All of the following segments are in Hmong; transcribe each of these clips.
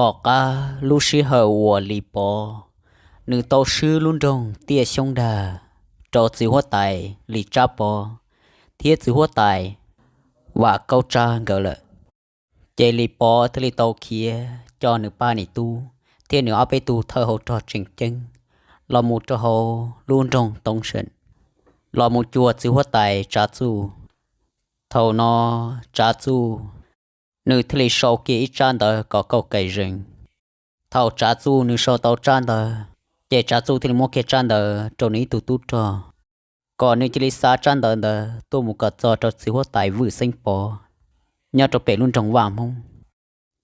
Tom qab lub sij hawm uas Lis Pov nws tau swb lub nroog Tiaj Xyoob Dag rau txiv huab tais Lis Tsab Pov thiab txiv huab tais Vam Kaub Tsab nkawd lawm, ces Lis Pov thiaj li tau khiav coj nws pab niam tub thiab nws ob peb tug thawj hauv rog tseem ceeb los mus rau hauv lub nroog Toob Seem, los mus cuag txiv huab tais Tsav Txuj. Thaum no Tsav Txuj nws thiaj li sau kiag ib tsab ntawv kom kauj kees zees. Thaum Tsav Txuj nws sau tau tsab ntawv, ces Tsav Txuj thiaj li muab kiag tsab ntawv rau nws ib tug tub rog, kom nws cia li xa tsab ntawv ntawd tuaj mus kom txog rau txiv huab tais Vwj Xeeb Pov nyob rau pem lub nroog Vaj Hmoob.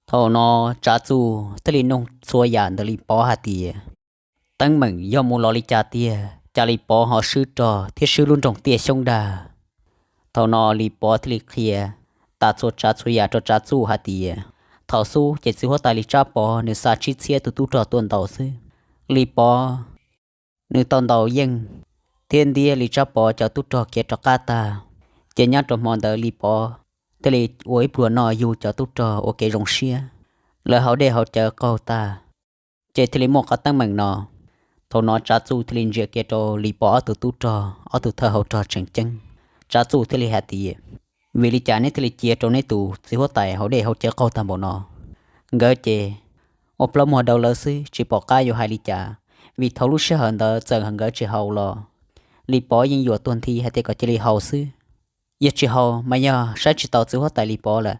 Thaum no Tsav Txuj thiaj li nug txhua yam ntawm Lis Pov hais tias, teeb meem yog mus los li cas tiag, cas Lis Pov ho swb rog thiab swb lub nroog Tiaj Xyoob Dag? Thaum no Lis Pov thiaj li qhia tas txhua tsav txhua yam rau Tsav Txuj hais tias, thaum xub ces txiv huab tais Lis Tsab Pov nws xa tsib txhiab tus tub rog tuaj ntaus xwb. Lis Pov nws tau ntaus yeej thiab ntiab Lis Tsab Pov cov tub rog khiav rov qab tag, ces nyob rau hmo ntawd Lis Pov thiaj li ua ib pluag noj yug cov tub rog ua kev zoo siab, lawv haus dej haus cawv qaug tag, ces thiaj li muaj qhov teeb meem no. Thaum no Tsav Txuj thiaj li ntsia kiag rau Lis Pov ob tug tub rog ob tug thawj hauv rog tseem ceeb, Tsav Txuj thiaj li hais tias, vim li cas neb thiaj li cia rau neb tus txiv huab tais haus dej haus cawv qaug tag npaum no? Nkawd ces ua plaub muag daus lawv xwb tsis pom qab yuav hais li cas, vim thaum lub sij hawm ntawd txawm nkawd tsis haus los Lis Pov yeej yuam tuag nthi hais tias kom cia li haus xwb. Yog tsis haus mas yog saib tsis taus txiv huab tais Lis Pov lawm.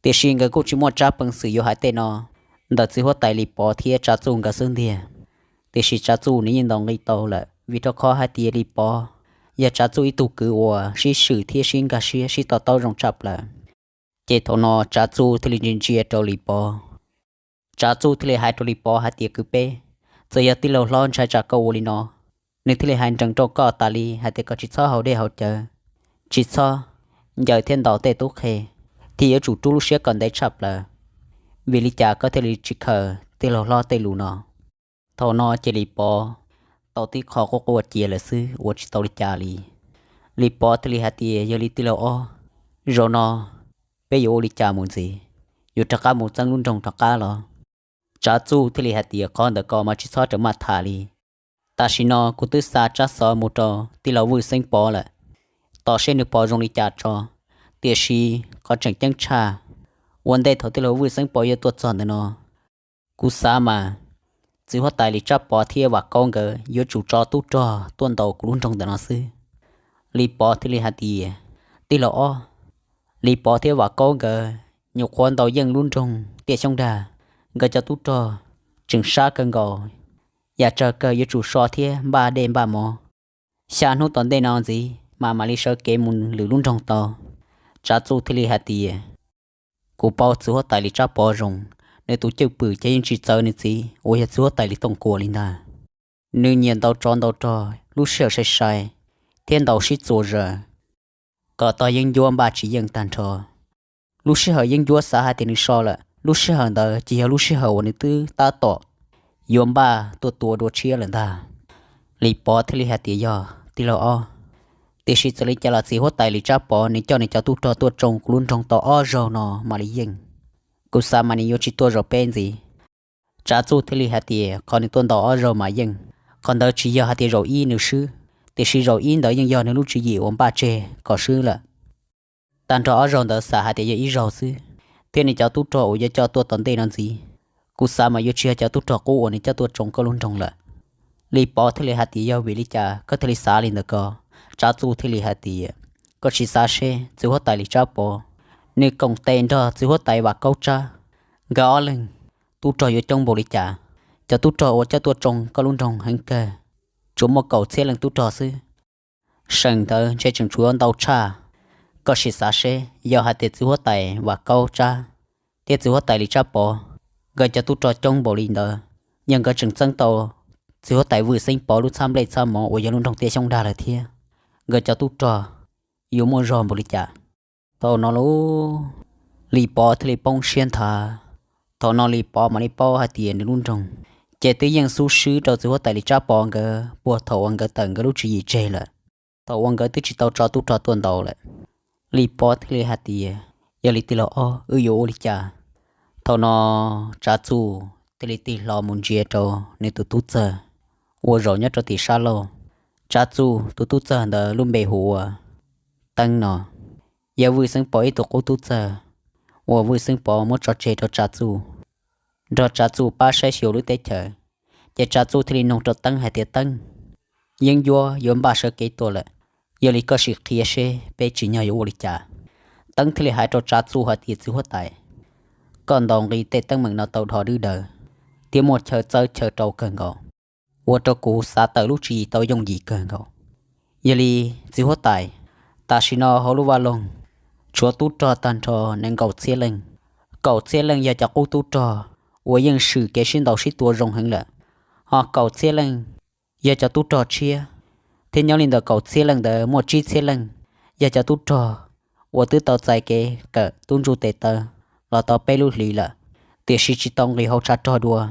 Tiam sis nkawd kuj tsis muaj tsab peev xwm yuav hais tej no ntawm txiv huab tais Lis Pov thiab Tsav Txuj nkawd xwb ntiag. Tiam sis Tsav Txuj nws yeej ntaus nqi tau lawm vim rau qhov hais tias Lis Pov yog Tsav Txuj ib tug kwv uas sib swm thiab sib nkag siab sib to taub zoo tshaj plaws. Ces thaum no Tsav Txuj thiaj li ntsia ntsia rau Lis Pov. Tsav Txuj thiaj li hais rau Lis Pov hais tias, kwv peb, txawm yog tij laug hlob ntshai tsam koj ua li no, nws thiaj li hais nrees rau koj tas li hais tias koj tsis txhob haus dej haus cawv, tsis txhob ncaws thiab ntaus tej tub qhe, thiaj yuav tsum rub lub siab kom ntev tshaj plaws. Vim li cas koj thiaj li tsis khaws tij laug hlob tej lus no? Thaum no ces Lis Pov tau tib qho quaj quaj cia lawm xwb ua tsis tau li cas li. Lis Pov thiaj li hais tias, yog li tij laug ob, zaum no peb yuav ua li cas mus ntxiv? Yuav rov qab mus txeeb lub nroog rov qab los? Tsav Txuj thiaj li hais tias, qhov ntawd koj mas tsis txhob rawm maj tham li. Tam sim no kuv twb xa tsab xov mus rau tij laug Vwj Xeeb Pov lawm, tos seb nws pom zoo li cas tso. Tiam sis qhov tseem ceeb tshaj, ua ntej thaum tij laug Vwj Xeeb Pov yuav tuaj txog ntawm no, kuv xav mas txiv huab tais Lis Tsab Pov thiab Vam Kaub nkawd yuav tsum tso tub rog tuaj ntaus kuv lub nroog ntawm no xwb. Lis Pov thiaj li hais tias, tij laug ob, Lis Pov thiab Vam Kaub nkawd nyuam qhuav ntaus yeej lub nroog Tiaj Xyoob Dag, nkawd cov tub rog tseem sab kawg nkaus, yam tsawg kawg yuav tsum so thiab npaj dej npaj mov, xya hnub tom ntej no ntxiv mas mam li sawv kev mus lwm lub nroog tau. Tsav Txuj thiaj li hais tias, kuv paub txiv huab tais Lis Tsab Pov zoo, nws tus cwj pwm ces yeej tsis txawv nws txiv uas yog txiv huab tais Lis Tooj Kuam li ntag. Nws nyiam ntaus tsov ntaus rog lub sij hawm sai sai thiab ntaus sib txuas zaws, kom tog yeeb ncuab npaj tsis yeej tag nrho. Lub sij hawm yeeb ncuab xav hais tias nws so lawm, lub sij hawm ntawd ces yog lub sij hawm uas nws twb tab tom yuav npaj tuaj tua dua tshiab lawm ntag. Lis Pov thiaj li hais tias, yog tij laug ob, tiam sis txawm li cas los txiv huab tais Lis Tsab Pov nws coj nws cov tub rog tuaj tsoo kuv lub nroog tau ob zaug no mam li yeej. Kuv xav mas nws yuav tsis tuaj zaum peb ntxiv. Tsav Txuj thiaj li hais tias, qhov nws tuaj ntaus ob zaug mam yeej, qhov ntawd tsis yog hais tias zaum ib nws swb, tiam sis zaum ib ntawd yeej yog nws lub tswv yim uas npaj tseg kom swb lawm. Tag nrho ob zaug ntawd xav hais tias yog ib zaug xwb, thiab nws cov tub rog uas yuav coj tuaj tom ntej no ntxiv, kuv xav mas yuav tsis yog cov tub rog qub uas nws coj tuaj tsoo koj lub nroog lawm. Lis Pov thiaj li hais tias, yog vim li cas koj thiaj li xav li ntawd ko? Tsav Txuj thiaj li hais tias, koj sim xav seb txiv huab tais Lis Tsab Pov, nws koom tes nrog txiv huab tais Vam Kaub Tsab, nkawd ob leeg tub rog yuav coob npaum li cas. Cov tub rog uas coj tuaj tsoo koj lub nroog heev kawg, tsuas muaj kaum txhiab leej tub rog xwb, seem ntawd ntshe tseem tshuav ntau tshaj. Koj sim xav seb yog hais tias txiv huab tais Vam Kaub Tsab thiab txiv huab tais Lis Tsab Pov, nkawd cov tub rog coob npaum li ntawd, yog nkawd tseem txeeb tau txiv huab tais Vwj Xeeb Pov lub txhab nplej txhab mov uas yog lub nroog Tiaj Xyoob Dag lawm thiab, nkawd cov tub rog yuav muaj zog npaum li cas? Thaum no lauj, Lis Pov thiaj li poob siab nthav. Thaum no Lis Pov mam li paub hais tias nws lub nroog ces twb yeej xub swb rau txiv huab tais Lis Tsab Pov nkawd puag thaum uas nkawd tawm nkawd lub tswv yim tseg lawm, thaum uas nkawd twb tsis tau tso tub rog tuaj ntaus lawm. Lis Pov thiaj li hais tias, yog li tij laug ob, wb yuav ua li cas? Thaum no Tsav Txuj thiaj li tig hlo mus ntsia rau nws tus tub txawg uas zaum nyob rau tim sab laug. Tsav Txuj tus tub txawg ntawd lub npe hu ua Teeb no, yog Vwj Xeeb Pov ib tug qub tub txawg uas Vwj Xeeb Pov muab tso tseg rau Tsav Txuj, nrog Tsav Txuj pab saib xyuas lub teb chaws. Ces Tsav Txuj thiaj li nug rau Teeb hais tias, Teeb, yeeb ncuab yuav npaj sawv kev tuaj lawm, yog li koj sim qhia seb peb tsim nyog yuav ua li cas. Teeb thiaj li hais rau Tsav Txuj hais tias, Txiv huab tais, koj ntaus nqi tej teeb meem no tau dhos dwb daws thiab muaj chaw txawb chaw rau kawg nkaus, ua rau kuv xav tawm lub tswv yim tau yooj yim kawg nkaus. Yog li, txiv huab tais, tam sim no hauv lub vaj loog tshuav tub rog tag nrho nees nkaum txhiab leej. Kaum txhiab leej yog cov qub tub rog uas yeej swm kev sib ntaus sib tua zoo heev lawm, ho kaum txhiab leej yog cov tub rog tshiab, thiab nyob li ntawm kaum txhiab leej ntawd muaj tsib txhiab leej yog cov tub rog uas twb tau txais kev kawm tub ntsuj tes taw los tau peb lub hlis lawm, tiam sis tsis tau nqis hauv tshav rog dua.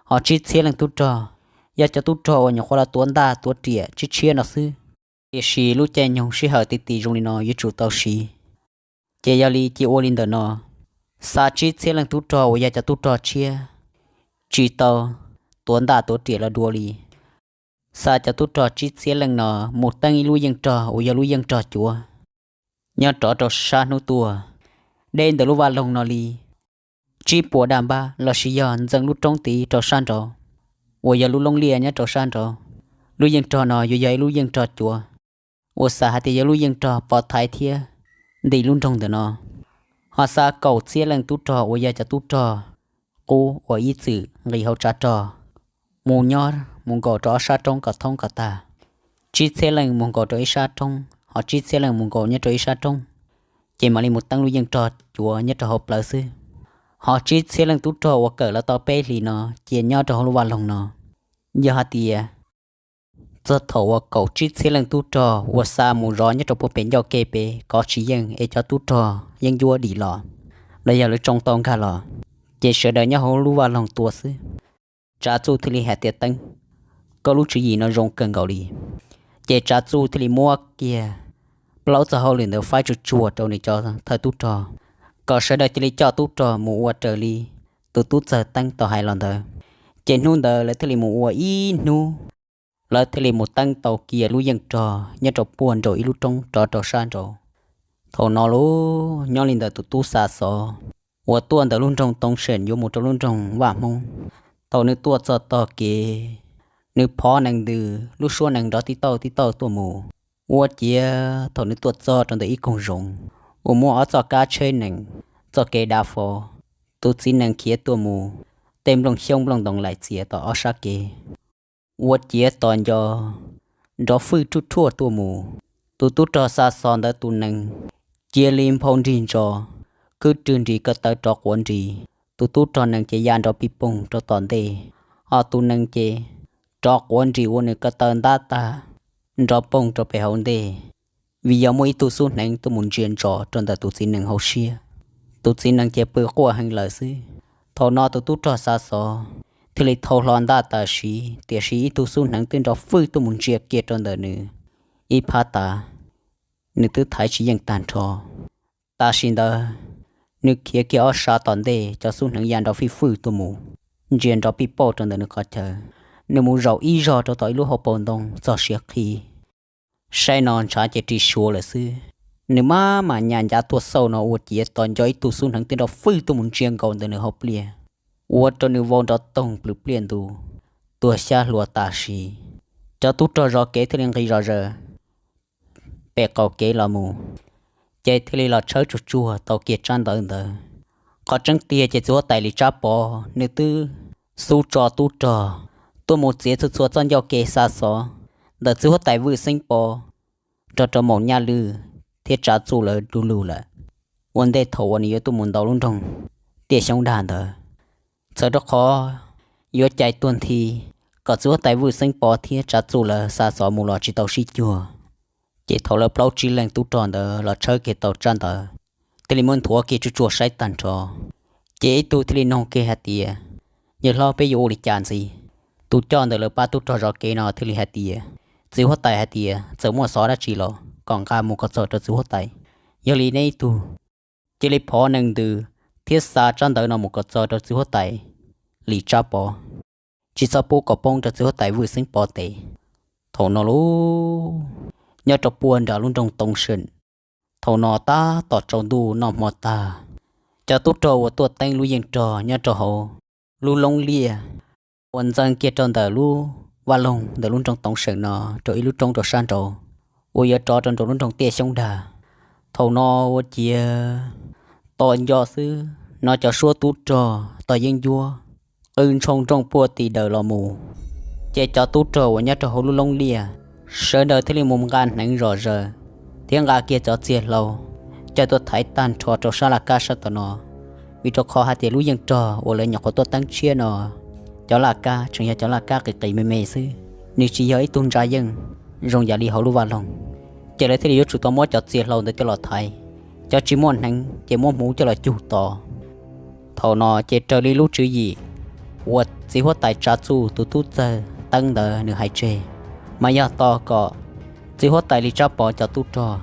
Ho tsib txhiab leej tub rog yog cov tub rog uas nyuam qhuav los tuav ntaj tuav riam tshiab tshiab no xwb. Tiam sis lub caij nyoog sij hawm ti ti zoo li no yuav tsum tau siv. Ces yog li cia ua li ntawm no, xa tsib txhiab leej tub rog uas yog cov tub rog tshiab tsis tau tuav ntaj tuav riam los dua li, xa cov tub rog tsib txhiab leej no mus teeb ib lub yeej rog uas yog lub yeej rog cuav nyob rov rau sab hnub tuaj, deb ntawm lub vaj loog no li tsib puas daj npab lossis yog ntxeev lub roob tid rau sab nraud, uas yog lub loob liaj nyob rau sab nraud. Lub yeej rog no yuav yog ib lub yeej rog cuav uas xav hais tias yog lub yeej rog pov thaiv thiab nti lub nroog ntawm no. Ho xa kaum txhiab leej tub rog uas yog cov tub rog qub uas ib txwm nqis hauv tshav rog mus nyob mus nkaum rau ob sab roob kom thoob kom tag. Tsib txhiab leej mus nkaum rau ib sab roob, ho tsib txhiab leej mus nkaum nyob rau ib sab roob, ces mam li mus teeb lub yeej rog cuav nyob rau hauv plawv xwb. Ho tsib txhiab leej tub rog uas kawm los tau peb hlis no cia nyob rau hauv lub vaj loog no. Yog hais tias txog thaum uas kaum tsib txhiab leej tub rog uas xa mus zov nyob rau puag pem ncauj ke pem kov tsis yeej es cov tub rog yeeb ncuab dim los, los yog lawv tsoo tau nkag los, ces sawv daws nyob hauv lub vaj loog tua xwb. Tsav Txuj thiaj li hais tias, Teeb, koj lub tswv yim no zoo kawg nkaus li. Ces Tsav Txuj thiaj li muab kiag plaub txoj hauj lwm ntawd faib tsuag tsuag rau nws cov thawj tub rog, kom sawv daws cia li coj tub rog mus ua raws li tus tub txawg Teeb tau hais los ntawd. Ces hnub ntawd lawv thiaj li mus ua ib hnub, lawv thiaj li mus teeb tau kiag lub yeej rog nyob rau puag nraum ib lub roob rov rau sab nraud. Thaum no los nyob li ntawm tus tub xa xov uas tuaj ntawm lub nroog Toob Seem yuav mus rau lub nroog Vaj Hmoob, thaum nws tuaj txog tog kev, nws phov nees ntws lub suab nees nrov tib tauj tib tauj tuaj mus. Ua ciav thaum nws tuaj txog rau ntawm ib koog zoov uas muaj ob txoj kab tsheb nees, txoj kev dav fo, tus txiv nees khiav tuaj mus, tej nplooj xyoob nplooj ntoos laim txias tom ob sab kev. Ua ciav tos nco nrov fwj ruj ruaj tuaj mus. Tus tub rog xa xov ntawd tus nees cia li nphau nrig ntso, khwb rwg nris ko taw rov quav nris. Tus tub rog nees ces ya nrov pij poog rau tom ntej, ho tus nees ces rov quav nris ua nws ko taw ntab tag, nrov poog rau pem hauv ntej, vim yog muaj ib tug xub hneev tuaj mus ntsia ntsos rau ntawm tus txiv nees hauv siab. Tus txiv nees ces pw quaj heev lawm xwb. Thaum no tus tub rog xa xov thiaj li thau hlo ntaj tam sim, tiam sis ib tug xub hneev twb nrov fwj tuaj mus ntsia kiag rau ntawm nws ib phab tav, nws twb thaiv tsis yeej tag nrho. Tam sim ntawd nws khiav kiag ob sab tom ntej, cov xub hneev ya nrov fij fwj tuaj mus, ntsia nrov pij pauj rau ntawm nws qhov chaw. Nws mus zaum ib zog rau tom ib lub hauv paus ntoo txog siav qhi, saib no ntshav ces ris suav lawm xwb. Nws maj mam nyas ncav tuaj xauj no ua ciav tos nco ib tug xub hneev twb nrov fwj tuaj mus ntsia nkaus ntawm nws hauv pliaj, ua rau nws vau nrov toog plws pliaj ntu, tuag xyab hluas tam sim. Cov tub rog zov kev thiaj li nqis zom zaws pem qaum kev los mus, ces thiaj li los tshawb tsuag tsuag tau kiag tsab ntawv ntawd. Qhov tseeb tiag ces txiv huab tais Lis Tsab Pov nws twb xub tso tub rog tuaj mus txiav txhua txhua txoj ncauj ke xa xov ntawm txiv huab tais Vwj Xeeb Pov nrog rau Maum Nyaj Lwj thiab Tsav Txuj lawv du lug lawm, ua ntej thaum uas nws yuav tuaj mus ntaus lub nroog Tiaj Xyoob Dag ntawd. Txhawm rau qhov yuav cais tuag nthi kom txiv huab tais Vwj Xeeb Pov thiab Tsav Txuj lawv xa xov mus los tsis tau sib cuag. Ces thaum lawv plaub tsib leeg tub rog ntawd los tshawb kiag tau tsab ntawv, thiaj li muab nthuav kiag tsuag tsuag saib tag nrho. Ces ib tug thiaj li nug kiag hais tias, Yawg hlob, peb yuav ua li cas ntxiv? Tus coj ntawm lawv pab tub rog zov kev no thiaj li hais tias, Txiv huab tais hais tias txawm muaj xov dab tsi los kom nqa mus kom txog rau txiv huab tais. Yog li neb ib tug cia li phov nees ntws thiab xa tsab ntawv no mus kom txog rau txiv huab tais Lis Tsab Pov, tsis txhob pub kom poob rau txiv huab tais Vwj Xeeb Pov tes. Thaum no lauj, nyob rau puag nram lub nroog Toov Seem, thaum no tab tom tsaus ntuj noj hmo tag, cov tub rog uas tuaj teeb lub yeej rog nyob rau hauv lub loob liaj uas ntxeev kiag rau ntawm lub vaj loog ntawm lub nroog Toov Seem no rau ib lub roob rau sab nraud uas yuav rov rau nraum lub nroog Tiaj Xyoob Dag. Thaum no ua ciav tos nco xwb no cov suab tub rog tog yeeb ncuab qw ntshoo nrooj puag tim dawm los mus, ces cov tub rog uas nyob rau hauv lub loob liaj sawv daws thiaj li mus nqa hneev zom zaws thiab nqa kiag cov txiag hlau coj tuaj thaiv tag nrho rau sab laj kab sab tom no, vim rau qhov hais tias lub yeej rog uas lawv nyuam qhuav tuaj teeb tshiab no, cov laj kab tseem yog cov laj kab qis qis me me xwb, nws tsis yog ib tug ntsa yeej zoo yam li hauv lub vaj loog. Ces lawv thiaj li yuav tsum tau muab cov txiag hlau ntawd coj los thaiv, cov tsis muaj hneev ces muab hmuv coj los cug tos. Thaum no ces raws li lub tswv yim uas txiv huab tais Tsav Txuj tus tub txawg teeb ntawd nws hais tseg, mas yog tos kom txiv huab tais Lis Tsab Pov cov tub rog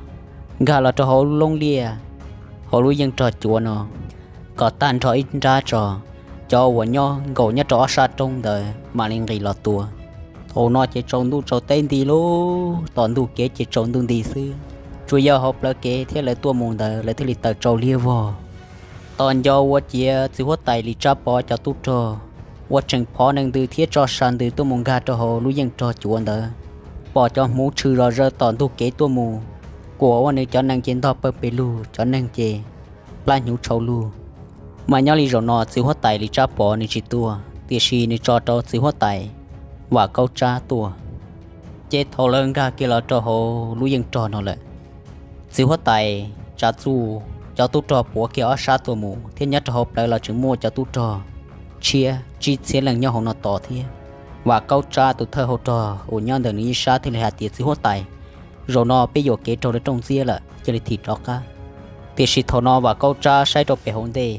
nkag los rau hauv lub loob liaj, hauv lub yeej rog cuav no, kom tag nrho ib nrab tso, cov uas nyob nkaum nyob rau ob sab roob ntawd mam li nqis los tua. Thaum no ces tsaus ntuj tsaus teb nti lauj, tom ntug kev ces tsaus ntuj nti xwb, tsuas yog hauv plawv kev thiab lawv tuaj mus ntawd lawv thiaj li taws tsau liab vog. Tos nco ua ciav txiv huab tais Lis Tsab Pov cov tub rog uas tseem phov nees ntws thiab tso sa ntws tuaj mus nkag rau hauv lub yeej rog cuav ntawd, pom cov hmuv tshwm zom zaws tom ntug kev tuaj mus, kuam ua nws cov nees ces ntog pawg pes lug, cov neeg ces plab hnyuv tshau lug. Mas nyob li zaum no txiv huab tais Lis Tsab Pov nws tsis tua, tiam sis nws tso rau txiv huab tais Vam Kaub Tsab tua. Ces thaum lawv nkag kiag los rau hauv lub yeej rog no lawm, txiv huab tais Tsav Txuj cov tub rog puav kiag ob sab tuaj mus thiab nyob rau hauv plawv los tseem muaj cov tub rog tshiab tsib txhiab leej nyob hauv no tos thiab. Vam Kaub Tsab tus thawj hau rog uas nyob ntawm nws ib sab thiaj li hais tias, Txiv huab tais, zaum no peb yuam kev raug lawv rooj ntxiab lawm, cia li thim rov qab. Tiam sis thaum no Vam Kaub Tsab saib rau pem hauv ntej,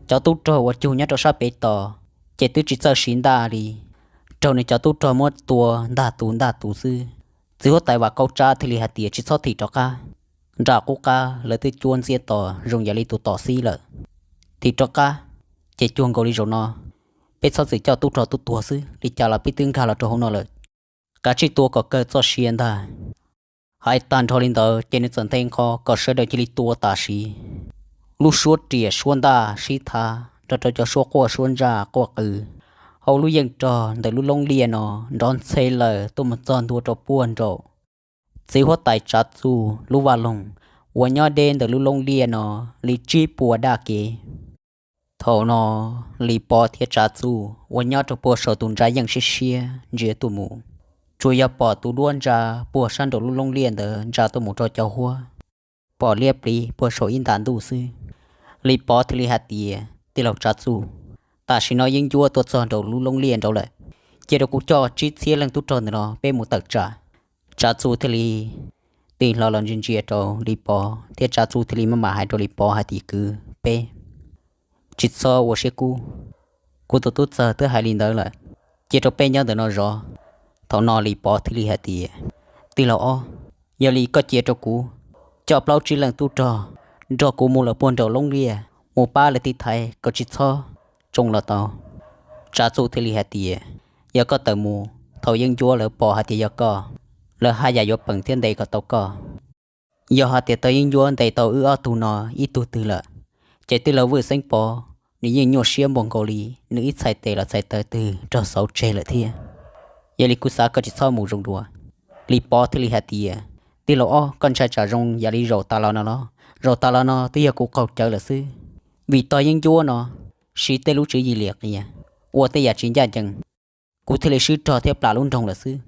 cov tub rog uas cug nyob rau sab pem tos ces twb tsis txawj siv ntaj li, raug nws cov tub rog muab tua ntag tus ntag tus xwb. Txiv huab tais Vam Kaub Tsab thiaj li hais tias, Tsis txhob thim rov qab, nram qub qab lawv twb cuab ntxiab tos zoo yam li tus tom xib lawm. Thim rov qab, ces cuag nkaus li zaum no peb txhob txwm coj tub rog tuaj tuag xwb, li cas los peb twb nkag los rau hauv no lawm, kav tsij tua kom kawg txoj sia ntag. Hais tag nrho li ntawd ces nws txawm nthe nqho kom sawv daws cia li tua tam sim. Lub suab riam suab ntaj sib thav nrog rau cov suab quaj suab ntsaj quaj qw hauv lub yeej rog ntawm lub loob liaj no nrov ntxhe lawm tuaj mus txog ntua rau puag nraum txiv huab tais Tsav Txuj lub vaj loog uas nyob deb ntawm lub loob liaj no li tsib puas daj kev. Thaum no Lis Pov thiab Tsav Txuj uas nyob rau puag saum tus ntsa yeej siab siab ntsia tuaj mus, tsuas yog pom tus duab ntsa puag sab nraum lub loob liaj ntawd ntsa tuaj mus rau cov huab, pom liab pliv puag saum ib nta ntuj xwb. Lis Pov thiaj li hais tias, Tij laug Tsav Txuj, tam sim no yeeb ncuab tuaj txog nraum lub loob liaj nraud lawm, cia rau kuv coj tsib txhiab leej tub rog ntawm no peb mus tawm tsam. Tsav Txuj thiaj li tig hlo los ntsia ntsia rau Lis Pov thiab Tsav Txuj thiaj li maj mam hais rau Lis Pov hais tias, Kwv peb, tsis txhob ua siab kub, kuv tus tub txawg twb hais li ntawd lawm, cia rau peb nyob ntawm no zov. Thaum no Lis Pov thiaj li hais tias, Tij laug Ob, yog li koj cia rau kuv coj plaub tsib leej tub rog nrog kuv mus lawm puag nraum loob liaj mus pab lawv tiv thaiv kom tsis txhob tsoo los tau. Tsav Txuj thiaj li hais tias, Yog koj tawm mus, thaum yeeb ncuab lawv pom hais tias yog koj, lawv haj yam yuav peem thiab ntes kom tau koj. Yog hais tias tau yeeb ncuab ntes tau wb ob tug no ib tug twg lawm, ces tij laug Vwj Xeeb Pov nws yeej nyuaj siab npaum nkaus li nws ib txhais tes los txhais taw twg raug xauv tseg lawm thiab. Yog li kuv xav koj tsis txhob mus zoo dua. Lis Pov thiaj li hais tias, Tij laug Ob, koj ntshai tsam zoo yam li zaum tas los no los? Zaum tas los no twb yog kuv qaug cawv lawm xwb, vim tog yeeb ncuab no siv tej lub tswv yim liam qias, ua tej yam tsis ncaj ncees, kuv thiaj li swb rog thiab plam lub nroog lawm xwb.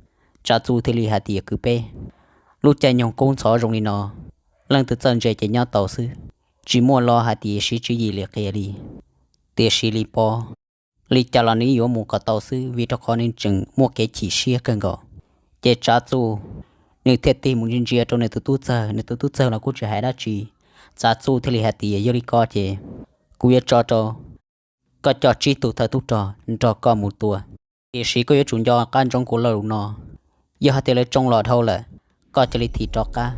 Tsav Txuj thiaj li hais tias, Kwv peb, lub caij nyoog kub ntxhov zoo li no, leej twg txawj ntse ces nyob tau xwb, tsis muaj lo hais tias siv tswv yim liam qias li. Tiam sis Lis Pov, li cas los nws yuav mus kom tau xwb, vim rau qhov nws tseem muaj kev chim siab kawg nkaus. Ces Tsav Txuj nws thiaj tig mus ntsia ntsia rau nws tus tub txawg, nws tus tub txawg los kuj tsis hais dab tsi. Tsav Txuj thiaj li hais tias, Yog li ko ces kuv yuav tso rau koj coj tsib tug thawj tub rog nrog koj mus tua, tiam sis koj yuav tsum nco qab ntsoov kuv lo lus no. Yog hais tias lawv tsoo los dhau lawm, koj cia li thim rov qab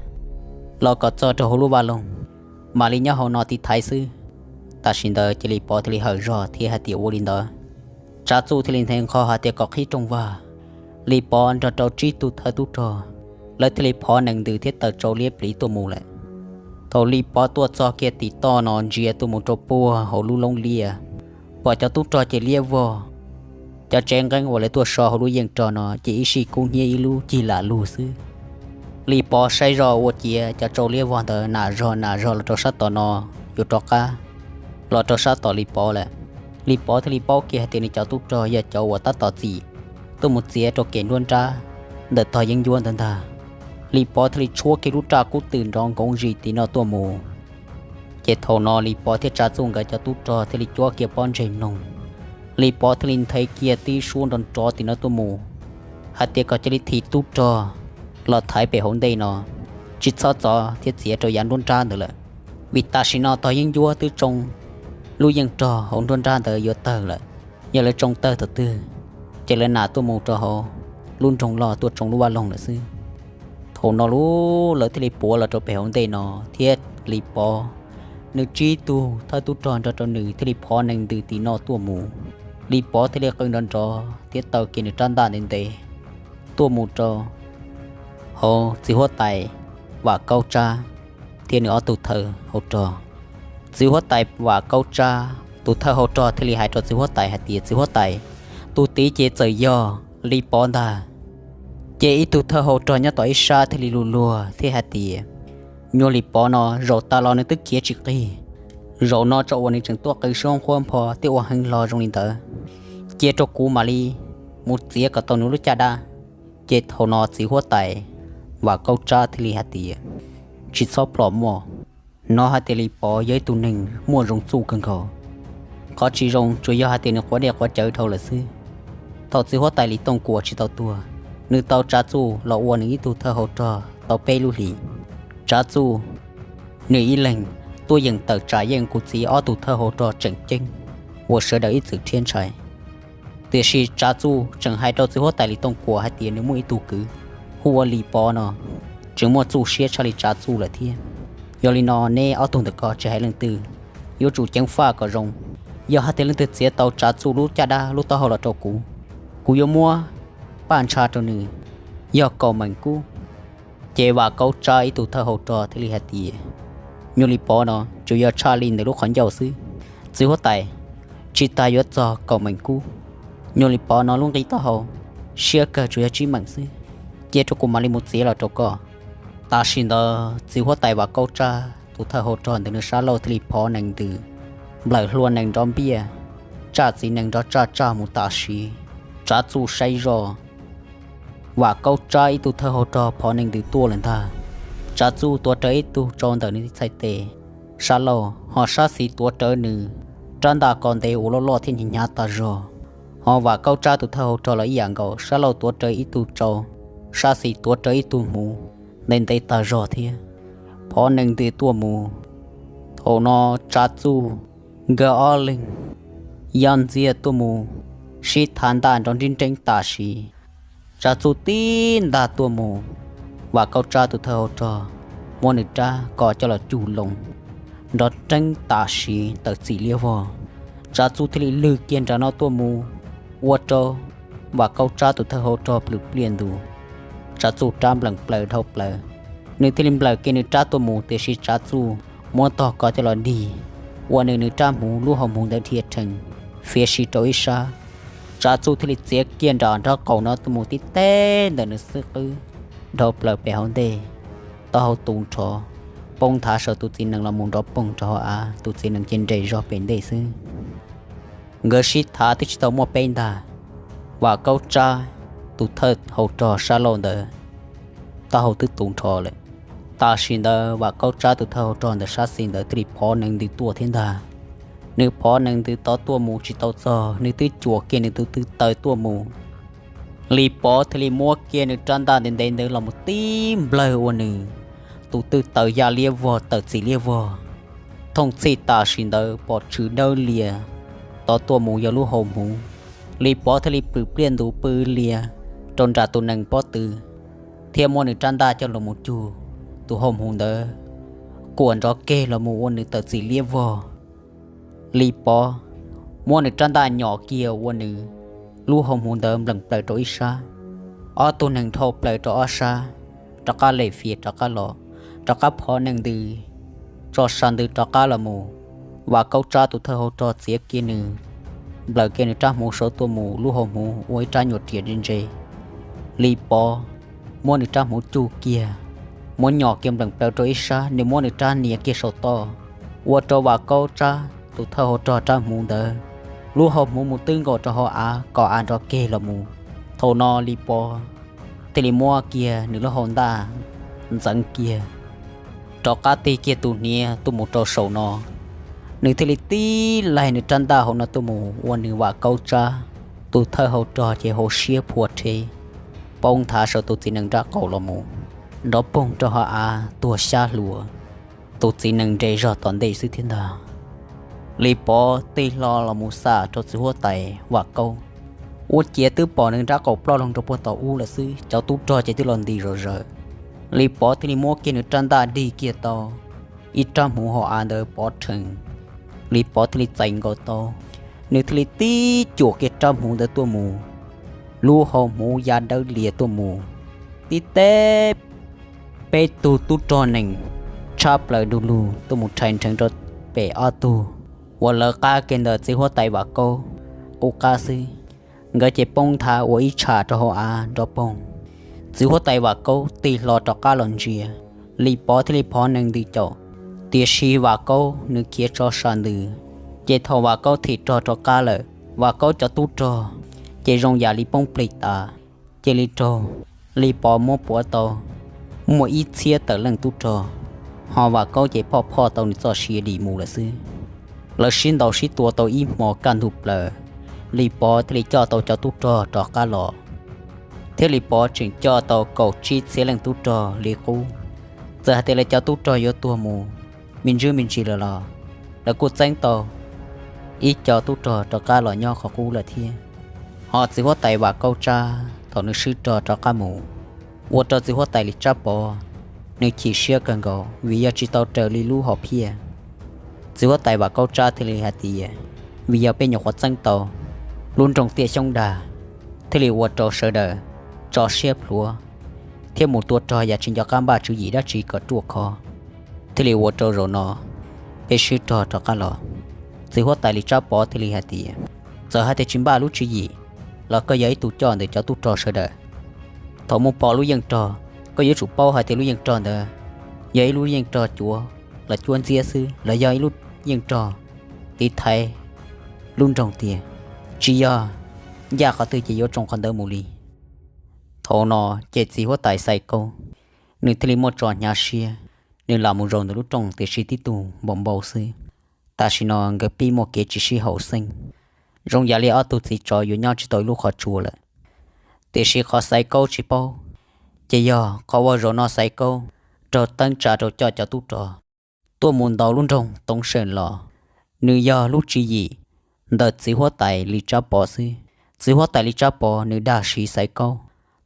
los kom txog rau hauv lub vaj loog, mam li nyob hauv no tiv thaiv xwb. Tam sim ntawd ces Lis Pov thiaj li hawm zog thiab hais tias ua li ntawd. Tsav Txuj thiaj li nthe nqho hais tias kom qhib rooj vag. Lis Pov nrog rau tsib tug thawj tub rog, lawv thiaj li phov nees ntws thiab taws tsau liab pliv tuaj mus lawm. Thaum Lis Pov tuaj txog kiag tim toj no ntsia tuaj mus rau puag hauv lub loob liaj, pom cov tub rog ces liab vog. Cov tsev nqeeb uas lawv tuaj so hauv lub yeej rog no ces ib sij kub hnyiab ib lub cig lam lug xwb. Lis Pov saib zoj ua ciav cov tsau liab vog ntawd nam zog nam zog los rau sab tom no, yuav rov qab los rau sab tom Lis Pov lawm. Lis Pov thiaj li paub kiag hais tias nws cov tub rog yog cov uas tab tom txim tuaj mus txiav rau kev nruab nrab ntawm tog yeeb ncuab ntawd ntag. Lis Pov thiaj li tshuab kiag lub raj kub twm nrov nkoov zis tim no tuaj mus. Ces thaum no Lis Pov thiab Tsav Txuj nkawd cov tub rog thiaj li cuab kiag pob ntseg mloog. Lis Pov thiaj li nthe kiag tib suab nrov nrov tim no tuaj mus, hais tias kom cia li thim tub rog los thaiv pem hauv ntej no, tsis txhob txov thiab txiav rau yav nruab nrab ntawd lawm, vim tam sim no tog yeeb ncuab twb tsoo lub yeej rog hauv nruab nrab ntawd yuav tawg lawm. Yog lawv tsoo tawg thaum twg, ces lawv nam tuaj mus rau hauv lub nroog loj tuaj tsoo lub vaj loog lawm xwb. Thaum no lub lawv thiaj li puav los rau pem hauv ntej no, thiab Lis Pov nws tsib tug thawj tub rog nrog rau nws thiaj li phov nees ntws tim no tuaj mus. Lis Pov thiaj li qw nrov nrov thiab taw kiag nws rab ntaj ntev ntev tuaj mus rau hauv txiv huab tais Vam Kaub Tsab thiab nws ob tug thawj hauv rog. Txiv huab tais Vam Kaub Tsab tus thawj hauv rog thiaj li hais rau txiv huab tais hais tias, Txiv huab tais, tus tid ces txawm yog Lis Pov ntag. Ces ib tug thawj hauv rog nyob tom ib sab thiaj li luag luag thiab hais tias, Nyuag Lis Pov no zaum tas los nws twb khiav tsis qig, zaum no tso uas nws tseem tuaj qw soob qhuab npho thiab ua heev hlo zoo li ntawd, cia rau kuv mam li mus txiav kom tau nws lub caj dab. Ces thaum no txiv huab tais Vam Kaub Tsab thiaj li hais tias, Tsis txhob plom mog, hnov hais tias Lis Pov yog ib tug neeg muaj zoo txuj kawg nkaus. Qhov tsis zoo tsuas yog hais tias nws quav dej quav cawv dhau lawm xwb. Thaum txiv huab tais Lis Tooj Kuam tsis tau tuag, nws tau Tsav Txuj los ua nws ib tug thawj hauv rog tau peb lub hlis. Tsav Txuj nws ib leeg tuaj yeem tawm tsam yeej kuv txiv ob tug thawj hauv rog tseem ceeb uas sawv daws ib txwm rhiab ntshai. Tiam sis Tsav Txuj tseem hais rau txiv huab tais Lis Tooj Kuam hais tias nws muaj ib tug kwv hu ua Lis Pov no tseem muaj txuj siab tshaj li Tsav Txuj lawm thiab. Yog li no neb ob tug ntawm ko tsis hais leej twg yuav tsum ceev faj kom zoo. Yog hais tias leej twg txiav tau Tsav Txuj lub caj dab lub taub hau los rau kuv, kuv yuav muab paj ntsha rau nws, yog kaum meem kub. Ces Vam Kaub Tsab ib tug thawj hauv rog thiaj li hais tias, Nyuag Lis Pov no tsuas yog tshaj li ntawm lub qhov ncauj xwb, txiv huab tais, tsis tas yuav txog kaum meem kub. Nyuag Lis Pov no lub nqi taub hau siab kawg tsuas yog tsib meem xwb, cia rau kuv mam li mus txiav los rau koj. Tam sim ntawd txiv huab tais Vam Kaub Tsab tus thawj hauv rog ntawm nws sab laug thiaj li phov nees ntws nplawm hlua nees nrov npiaj, tsaj txiv nees nrov tsaj tsaj mus tam sim. Tsav Txuj saib zoj, Vam Kaub Tsab ib tug thawj hauv rog phov nees ntws tuaj lawm ntag. Tsav Txuj tuav rawv ib tug tsau ntawm nws txhais tes sab laug, ho sab xis tuav rawv nws rab ntaj ko ntev uas loj loj thiab hnyav hnyav tas zog. Ho Vam Kaub Tsab tus thawj hauv rog los ib yam nkaus, sab laug tuav rawv ib tug tsau, sab xis tuav rawv ib tug hmuv ntev ntev tas zog thiab, phov nees ntws tuaj mus. Thaum no Tsav Txuj nkawd ob leeg yaj ntxiag tuaj mus sib thav ntaj nrov nreeb nreeb tam sim. Tsav Txuj tib ntaj tuaj mus, Vam Kaub Tsab tus thawj hauv rog muab nws rab ko coj los cug loo nrov nreeb tam sim tawm txim liab vog. Tsav Txuj thiaj li lwg kiag nram no tuaj mus ua rau Vam Kaub Tsab tus thawj hauv rog plhws pliaj ntus. Tsav Txuj rab npleem plaws dhau plaws, nws thiaj li nplawm kiag nws rab tuaj mus, tiam sis Tsav Txuj muab tog ko coj los dig ua nws nws rab hmuv lub hau hmuv ntawd dhia rhees fiav si rau ib sab. Tsav Txuj thiaj li txiav kiag nram nraub qaum no tuaj mus tib teg ntawm nws xub qwb dhau plaws pem hauv ntej, taub hau tu nrho, poob nthav saum tus txiv nees los mus nrov poog rau hauv av, tus txiv nees ces nres zog pem ntej xwb. Nkawd sib thav twb tsis tau muaj peb ntag, Vam Kaub Tsab tus thawj hauv rog sab laug ntawd taub hau twb tu nrho lawm. Tam sim ntawd Vam Kaub Tsab tus thawj hauv rog ntawm sab xis ntawd thiaj li phov nees ntws tuaj thiab ntag. Nws phov nees ntws tod tuaj mus tsis tau txog, nws twb cuam kiag nws tus tw taw tuaj mus. Lis Pov thiaj li muab kiag nws rab ntaj ntev ntev ntawd los mus tib nplawg ua nws tus tw taw ya liab vog tawm txim liab vog. Thooj txhij tam sim ntawd pom tshwm dawb lias tod tuaj mus yog lub hau hmuv. Lis Pov thiaj li plhws pliaj ntus pw lias rau nram tus nees pob tw, thiab muab nws rab ntaj coj los mus cug tus hau hmuv ntawd, kuam nrov keg los mus ua nws tawm txim liab vog. Lis Pov muab nws rab ntaj nyom kiag ua nws lub hau hmuv ntawd nplees plaws rau ib sab, ob tug neeg dhau plaws rau ob sab, rov qab lem fias rov qab los, rov qab phov nees ntws tso sa ntws rov qab los mus. Vam Kaub Tsab tus thawj hau rog txiav kiag nws, nplawm kiag nws rab hmuv saud tuaj mus, lub hau hmuv ua ib rab nyuag riam ntse ntse. Lis Pov muab nws rab hmuv cuj kiag, muab nyom kiag nplees plaws rau ib sab, nws muab nws rab nias kiag saum toj, ua rau Vam Kaub Tsab tus thawj hau rog rab hmuv ntawd, lub hau hmuv mus twb nkaus rau hauv av kom av nrov keg los mus. Thaum no Lis Pov thiaj li muab kiag nws lub hau ntaj ntxeev kiag, rov qab tig kiag tus hniav tuaj mus rau saum no. Nws thiaj li tib laig nws rab ntaj hauv no tuaj mus ua nws Vam Kaub Tsab tus thawj hau rog ces hauv siab phua rhe, poob nthav saum tus txiv nees nraub qaum los mus, nrov poog rau hauv av tuag xyab hluas. Tus txiv nees nres zog tom ntej xwb thiab ntag. Lis Pov tig hlo los mus xam rau txiv huab tais Vam Kaub, ua ciav twb pom nws nraub qaum ploj loo rau puag tom ub lawm xwb, cov tub rog ces twb los nti zom zaws. Lis Pov thiaj li muab kiag nws rab ntaj dig kiag tau ib rab hmuv hauv av ntawd pov rhees. Lis Pov thiaj li txais nkaus tau, nws thiaj li tib cuam kiag rab hmuv ntawd tuaj mus, lub hau hmuv ya dawb lias tuaj mus, tib teb peb tug tub rog nees tshab plaws du lug tuaj mus rhais nrheev rau pem ob tug, uas lawv qab kiag ntawm txiv huab tais Vam Kaub qub qab xwb. Nkawd ces poob nthav ua ib tsham rau hauv av nrov poog. Txiv huab tais Vam Kaub tig hlo rov qab los ntsia, Lis Pov thiaj li phov nees ntws caum, tiam sis Vam Kaub nws khiav tso sa ntws. Ces thaum Vam Kaub thim rog rov qab lawm, Vam Kaub cov tub rog ces zoo yam li poob plig tas, cia li raug Lis Pov muab puav tau muaj ib txhiab tawm leej tub rog, ho Vam Kaub ces phoj phoj tau nws txoj sia dim mus lawm xwb. Lawv sib ntaus sib tua tau ib hmo kaj ntug plaws, Lis Pov thiaj li coj tau cov tub rog rov qab los, thiab Lis Pov tseem coj tau kaum tsib txhiab leej tub rog li qub. Txawm hais tias lawv cov tub rog yuav tuag mus me ntsis me ntsis lawm los lawv kuj txeeb tau ib co tub rog rov qab los nyob qhov qub lawm thiab. Ho txiv huab tais Vam Kaub Tsab thaum nws swb rog rov qab mus, ua rau txiv huab tais Lis Tsab Pov nws chim siab kawg nkaus vim yog tsis tau raws li lub hom phiaj. Txiv huab tais Vam Kaub Tsab thiaj li hais tias, vim yog peb nyuam qhuav txeeb tau lub nroog Tiaj Xyoob Dag, thiaj li ua rau sawv daws tso siab plhuav thiab mus tua rog yam tsis nco qab npaj tswv yim dab tsi kom ruaj khov, thiaj li ua rau zaum no peb swb rog rov qab los. Txiv huab tais Lis Tsab Pov thiaj li hais tias, txawm hais tias tsis npaj lub tswv yim los koj yog ib tug coj ntawm cov tub rog sawv daws. Thaum mus pom lub yeej rog, koj yuav tsum paub hais tias lub yeej rog ntawd yog ib lub yeej rog cuav los cuab ntxiab xwb los yog ib lub yeej rog tiv thaiv lub nroog tiag, tsis yog ncaj qhov twg ces yuav tsoo qhov ntawd mus li. Thaum no ces txiv huab tais Xaiv Kaub nws thiaj li muaj tso hnyav siab, nws lam mus zaum ntawm lub rooj tiam sis tib tug npau npau xwb. Tam sim no nkawd pib muaj kev tsis sib haum xeeb, zoo yam li ob tug txiv tsov yuav nyob tsis tau ib lub qhov tsua lawm. Tiam sis qhov Xaiv Kaub tsis paub, ces yog qhov uas zaum no Xaiv Kaub raug teeb tsa rau coj cov tub rog tuaj mus ntaus lub nroog Toov Seem los, nws yog lub tswv yim ntawm txiv huab tais Lis Tsab Pov xwb. Txiv huab tais Lis Tsab Pov nws dag siv Xaiv Kaub,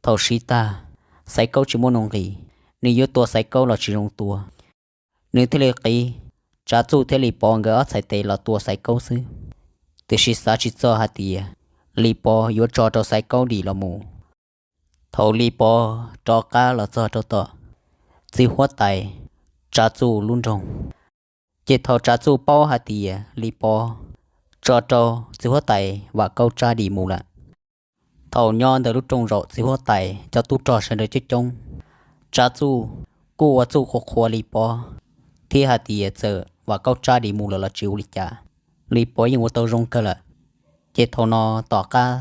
thaum siv tag, Xaiv Kaub tsis muaj nuj nqis, nws yuav tua Xaiv Kaub los tsis zoo tua. Nws thiaj li qiv Tsav Txuj thiab Lis Pov nkawd ob txhais tes los tua Xaiv Kaub xwb, tiam sis xav tsis txog hais tias Lis Pov yuav tso rau Xaiv Kaub dim los mus. Thaum Lis Pov rov qab los txog rau tom txiv huab tais Tsav Txuj lub nroog, ces thaum Tsav Txuj paub hais tias Lis Pov tso rau txiv huab tais Vam Kaub Tsab dim mus lawm, thaum nyob ntawm lub rooj zaum txiv huab tais cov tub rog sawv daws coob coob, Tsav Txuj kuj ua txuj qhuas qhuas Lis Pov thiab hais tias txawm Vam Kaub Tsab dim mus lawm los tsis ua li cas, Lis Pov yeej ua tau zoo kawg lawm. Ces thaum no tom qab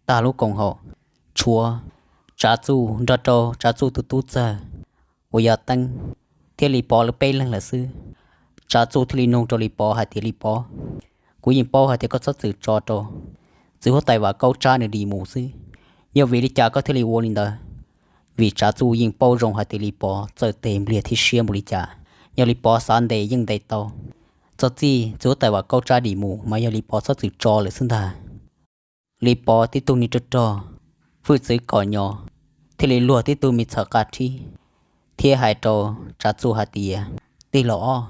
tag lub koom haum, tshuav Tsav Txuj nrog rau Tsav Txuj tus tub txawg uas yog Teeb thiab Lis Pov lawv peb leeg lawm xwb. Tsav Txuj thiaj li nug rau Lis Pov hais tias, Lis Pov, kuv yeej paub hais tias koj txhob txwm tso rau txiv huab tais Vam Kaub Tsab nws dim mus xwb, yog vim li cas koj thiaj li ua li ntawd? Vim Tsav Txuj yeej paub zoo hais tias Lis Pov txawj tes npliag thiab siab npaum li cas, yog Lis Pov xav ntes yeej ntes tau. Txog txij txiv huab tais Vam Kaub Tsab dim mus mas yog Lis Pov txhob txwm tso lawm xwb ntag. Lis Pov tib tug niag rog rog, hwj txwv kom nyo, thiaj li luag tib tug me txhawm qa rhib thiab hais rau Tsav Txuj hais tias, tij laug ob,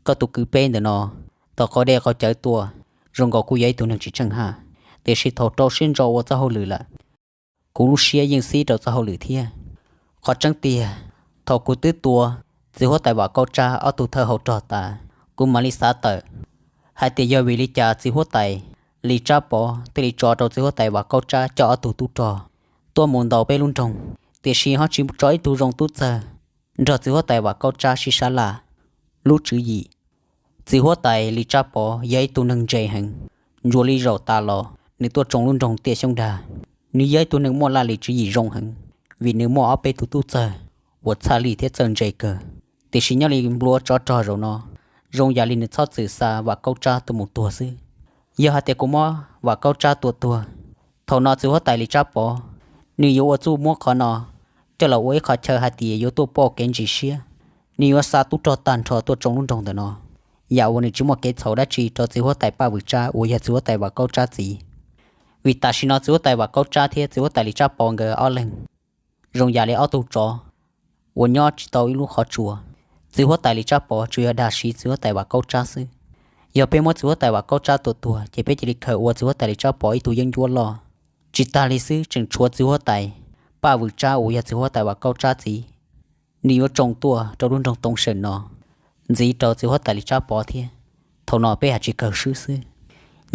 koj tus kwv peb ntawm no, tom qau dej qau cawv tuaj, zoo nkaus kuj yog ib tug neeg tsis tseem haj. Tiam sis thaum rau siab ntso ua txoj hauj lwm lawm, kuv lub siab yeej xib rau txoj hauj lwm thiab. Qhov tseeb tiag, thaum kuv twb tua txiv huab tais Vam Kaub Tsab ob tug thawj hauv rog tas, kuv mam li xav tawm hais tias yog vim li cas txiv huab tais Lis Tsab Pov thiaj li tso rau txiv huab tais Vam Kaub Tsab coj ob tug tub rog tuaj mus ntaus peb lub nroog, tiam sis ho tsis tso ib tug zoo tub txawg nrog txiv huab tais Vam Kaub Tsab sib sab laj lub tswv yim. Txiv huab tais Lis Tsab Pov yog ib tug neeg ntse heev, ntsuas li zaum tas los nws tuaj tsoo lub nroog Tiaj Xyoob Dag. Nws yog ib tug neeg muaj laj lim tswv yim zoo heev, vim nws muaj ob peb tug tub txawg uas txhaj lij thiab txawj ntse kawg. Tiam sis nyob li nplua tsov rog zaum no, zoo yam li nws txhob txwm xa Vam Kaub Tsab tuaj mus tuag xwb. Yog hais tias kuv muab Vam Kaub Tsab tua tuag, thaum no txiv huab tais Lis Tsab Pov nws yuav ua txuj muab qhov no coj los ua ib qho chaw hais tias yuav tuaj pauj kev ntsis siab. Nws yuav xa tub rog tag nrho tuaj tsoo lub nroog ntawm no, yam uas nws tsis muaj kev txhaum dab tsi rau txiv huab tais Paj Vwm Tsab uas yog txiv huab tais Vam Kaub Tsab txiv. Vim tam sim no txiv huab tais Vam Kaub Tsab thiab txiv huab tais Lis Tsab Pov nkawd ob leeg zoo yam li ob tug tsov uas nyob tsis tau ib lub qhov tsua. Txiv huab tais Lis Tsab Pov tsuas yog dag siv txiv huab tais Vam Kaub Tsab xwb. Yog peb muab txiv huab tais Vam Kaub Tsab tua tuag ces peb cia li khaws ua txiv huab tais Lis Tsab Pov ib tug yeeb ncuab loj. Tsis tas li xwb, tseem tshuav txiv huab tais Paj Vwm Tsab uas yog txiv huab tais Vam Kaub Tsab txiv, nws yuav tsoo tuaj rau lub nroog Toov Seem no ntxiv rau txiv huab tais Lis Tsab Pov thiab. Thaum no peb hais tsis kawg swb xwb.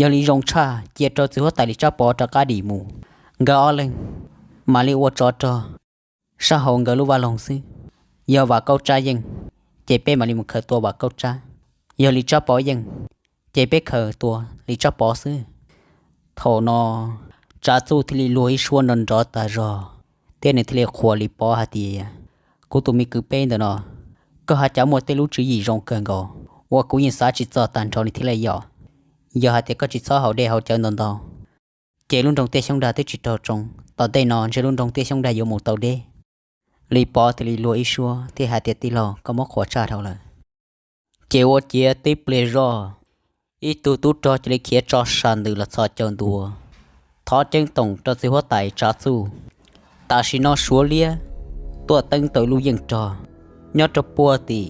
Yog li zoo tshaj cia rau txiv huab tais Lis Tsab Pov rov qab dim mus, nkawd ob leeg mam li ua tsov rog sab hauv nkawd lub vaj loog xwb. Yog Vam Kaub Tsab yeej, ces peb mam li mus khaws tua Vam Kaub Tsab. Yog Lis Tsab Pov yeej, ces peb khaws tua Lis Tsab Pov xwb. Thaum no Tsav Txuj thiaj li luag ib suab nrov nrov tas zog, thiab nws thiaj li qhuas Lis Pov hais tias, kuv tus me kwv peb ntawm no, koj hais cas muaj tej lub tswv yim zoo kawg nkaus uas kuv yeej xav tsis txog tag nrho li thiab lauj yom. Yog hais tias koj tsis txhob haus dej haus cawv ntau ntau, ces lub nroog Tiaj Xyoob Dag twb tsis raug tsoo, tom ntej no ntshe lub nroog Tiaj Xyoob Dag yuav mus tau deb. Lis Pov thiaj li luag ib suab thiab hais tias, tij laug, koj muab qhuas tshaj dhau lawm. Ces ua ciav tib pliag zoj, ib tug tub rog cia li khiav tso sas ntws los txhos caug ntua, thov ceeb toom rau txiv huab tais Tsav Txuj. Tam sim no Suav liab tuaj teeb tau lub yeej rog nyob rau puag tim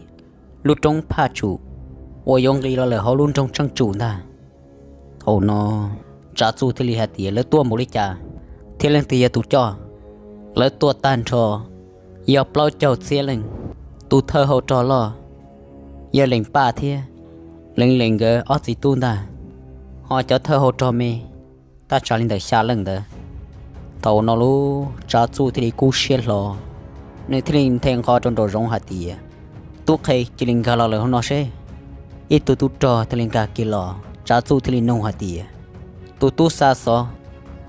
lub roob Phaj Tsum uas yuav nqis los lawm hauv lub nroog Tsheej Tsum ntag. Thaum no Tsav Txuj thiaj li hais tias, lawv tuaj npaum li cas thiab leej twg yog tus coj? Lawv tuaj tag nrho yog plaub caug txhiab leej. Tus thawj hauv rog loj yog Lees Paj thiab Lees Lees nkawd ob txiv tub ntag, ho cov thawj hauv rog me tab tsam li ntawm xya leej ntawd. Thaum no lub Tsav Txuj thiaj li kub siab hlo, nws thiaj li nthe nqho rau nraum zoov hais tias, tub qhe, cia li nkag los lawm hauv no seb. Ib tug tub rog thiaj li nkag kiag los, Tsav Txuj thiaj li nug hais tias, tus tub xa xov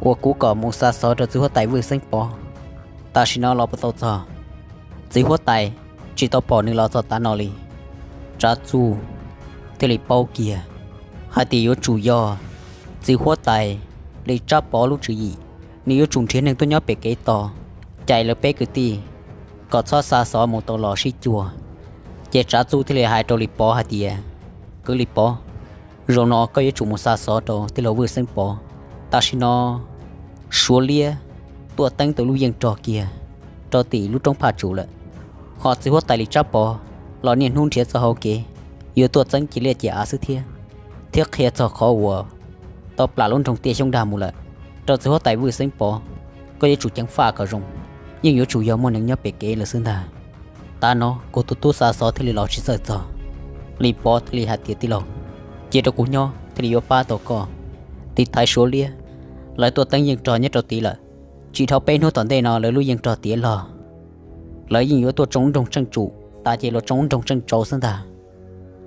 uas kuv kom mus xa xov rau txiv huab tais Vwj Xeeb Pov, tam sim no los puas tau txog? Txiv huab tais tsis tau pom nws los txog tav no li. Tsav Txuj thiaj li paub kiag hais tias yuav tsum yog txiv huab tais Lis Tsab Pov lub tswv yim, nws yuav tsum nrhiav neeg tuaj nyob pem kev tos, cais lawv peb kwv tij kom txhob xa xov mus tau los sib cuag. Ces Tsav Txuj thiaj li hais rau Lis Pov hais tias, kwv Lis Pov, zaum no koj yuav tsum mus xa xov rau tij laug Vwj Xeeb Pov. Tam sim no Suav liab tuaj teeb tau lub yeej rog kiag rau tim lub roob Phaj Tsum lawm, ho txiv huab tais Lis Tsab Pov los niaj hnub nrhiav txoj hau kev yuav tuaj txeeb cia liaj cia av xwb thiab, thiab qhia txog qhov uas tau plam lub nroog Tiaj Xyoob Dag mus lawm rau txiv huab tais Vwj Xeeb Pov. Koj yuav tsum ceev faj kom zoo, yeej yuav tsum yog muaj neeg nyob pem kev lawm xwb ntag. Tav no kuv tus tub xa xov thiaj li los tsis txawj txog. Lis Pov thiaj li hais tias, tij laug, cia rau kuv nyob thiaj li yuav pab tau koj. Tiv thaiv Suav liab lawv tuaj teeb yeej rog nyob rau tid lawm, tsis dhau peb hnub tom ntej no lawv lub yeej rog tiav log, lawv yeej yuav tuaj tsoo lub nroog Tsheej Tsum tas ces los tsoo lub nroog Tsheej Tsau xwb ntag.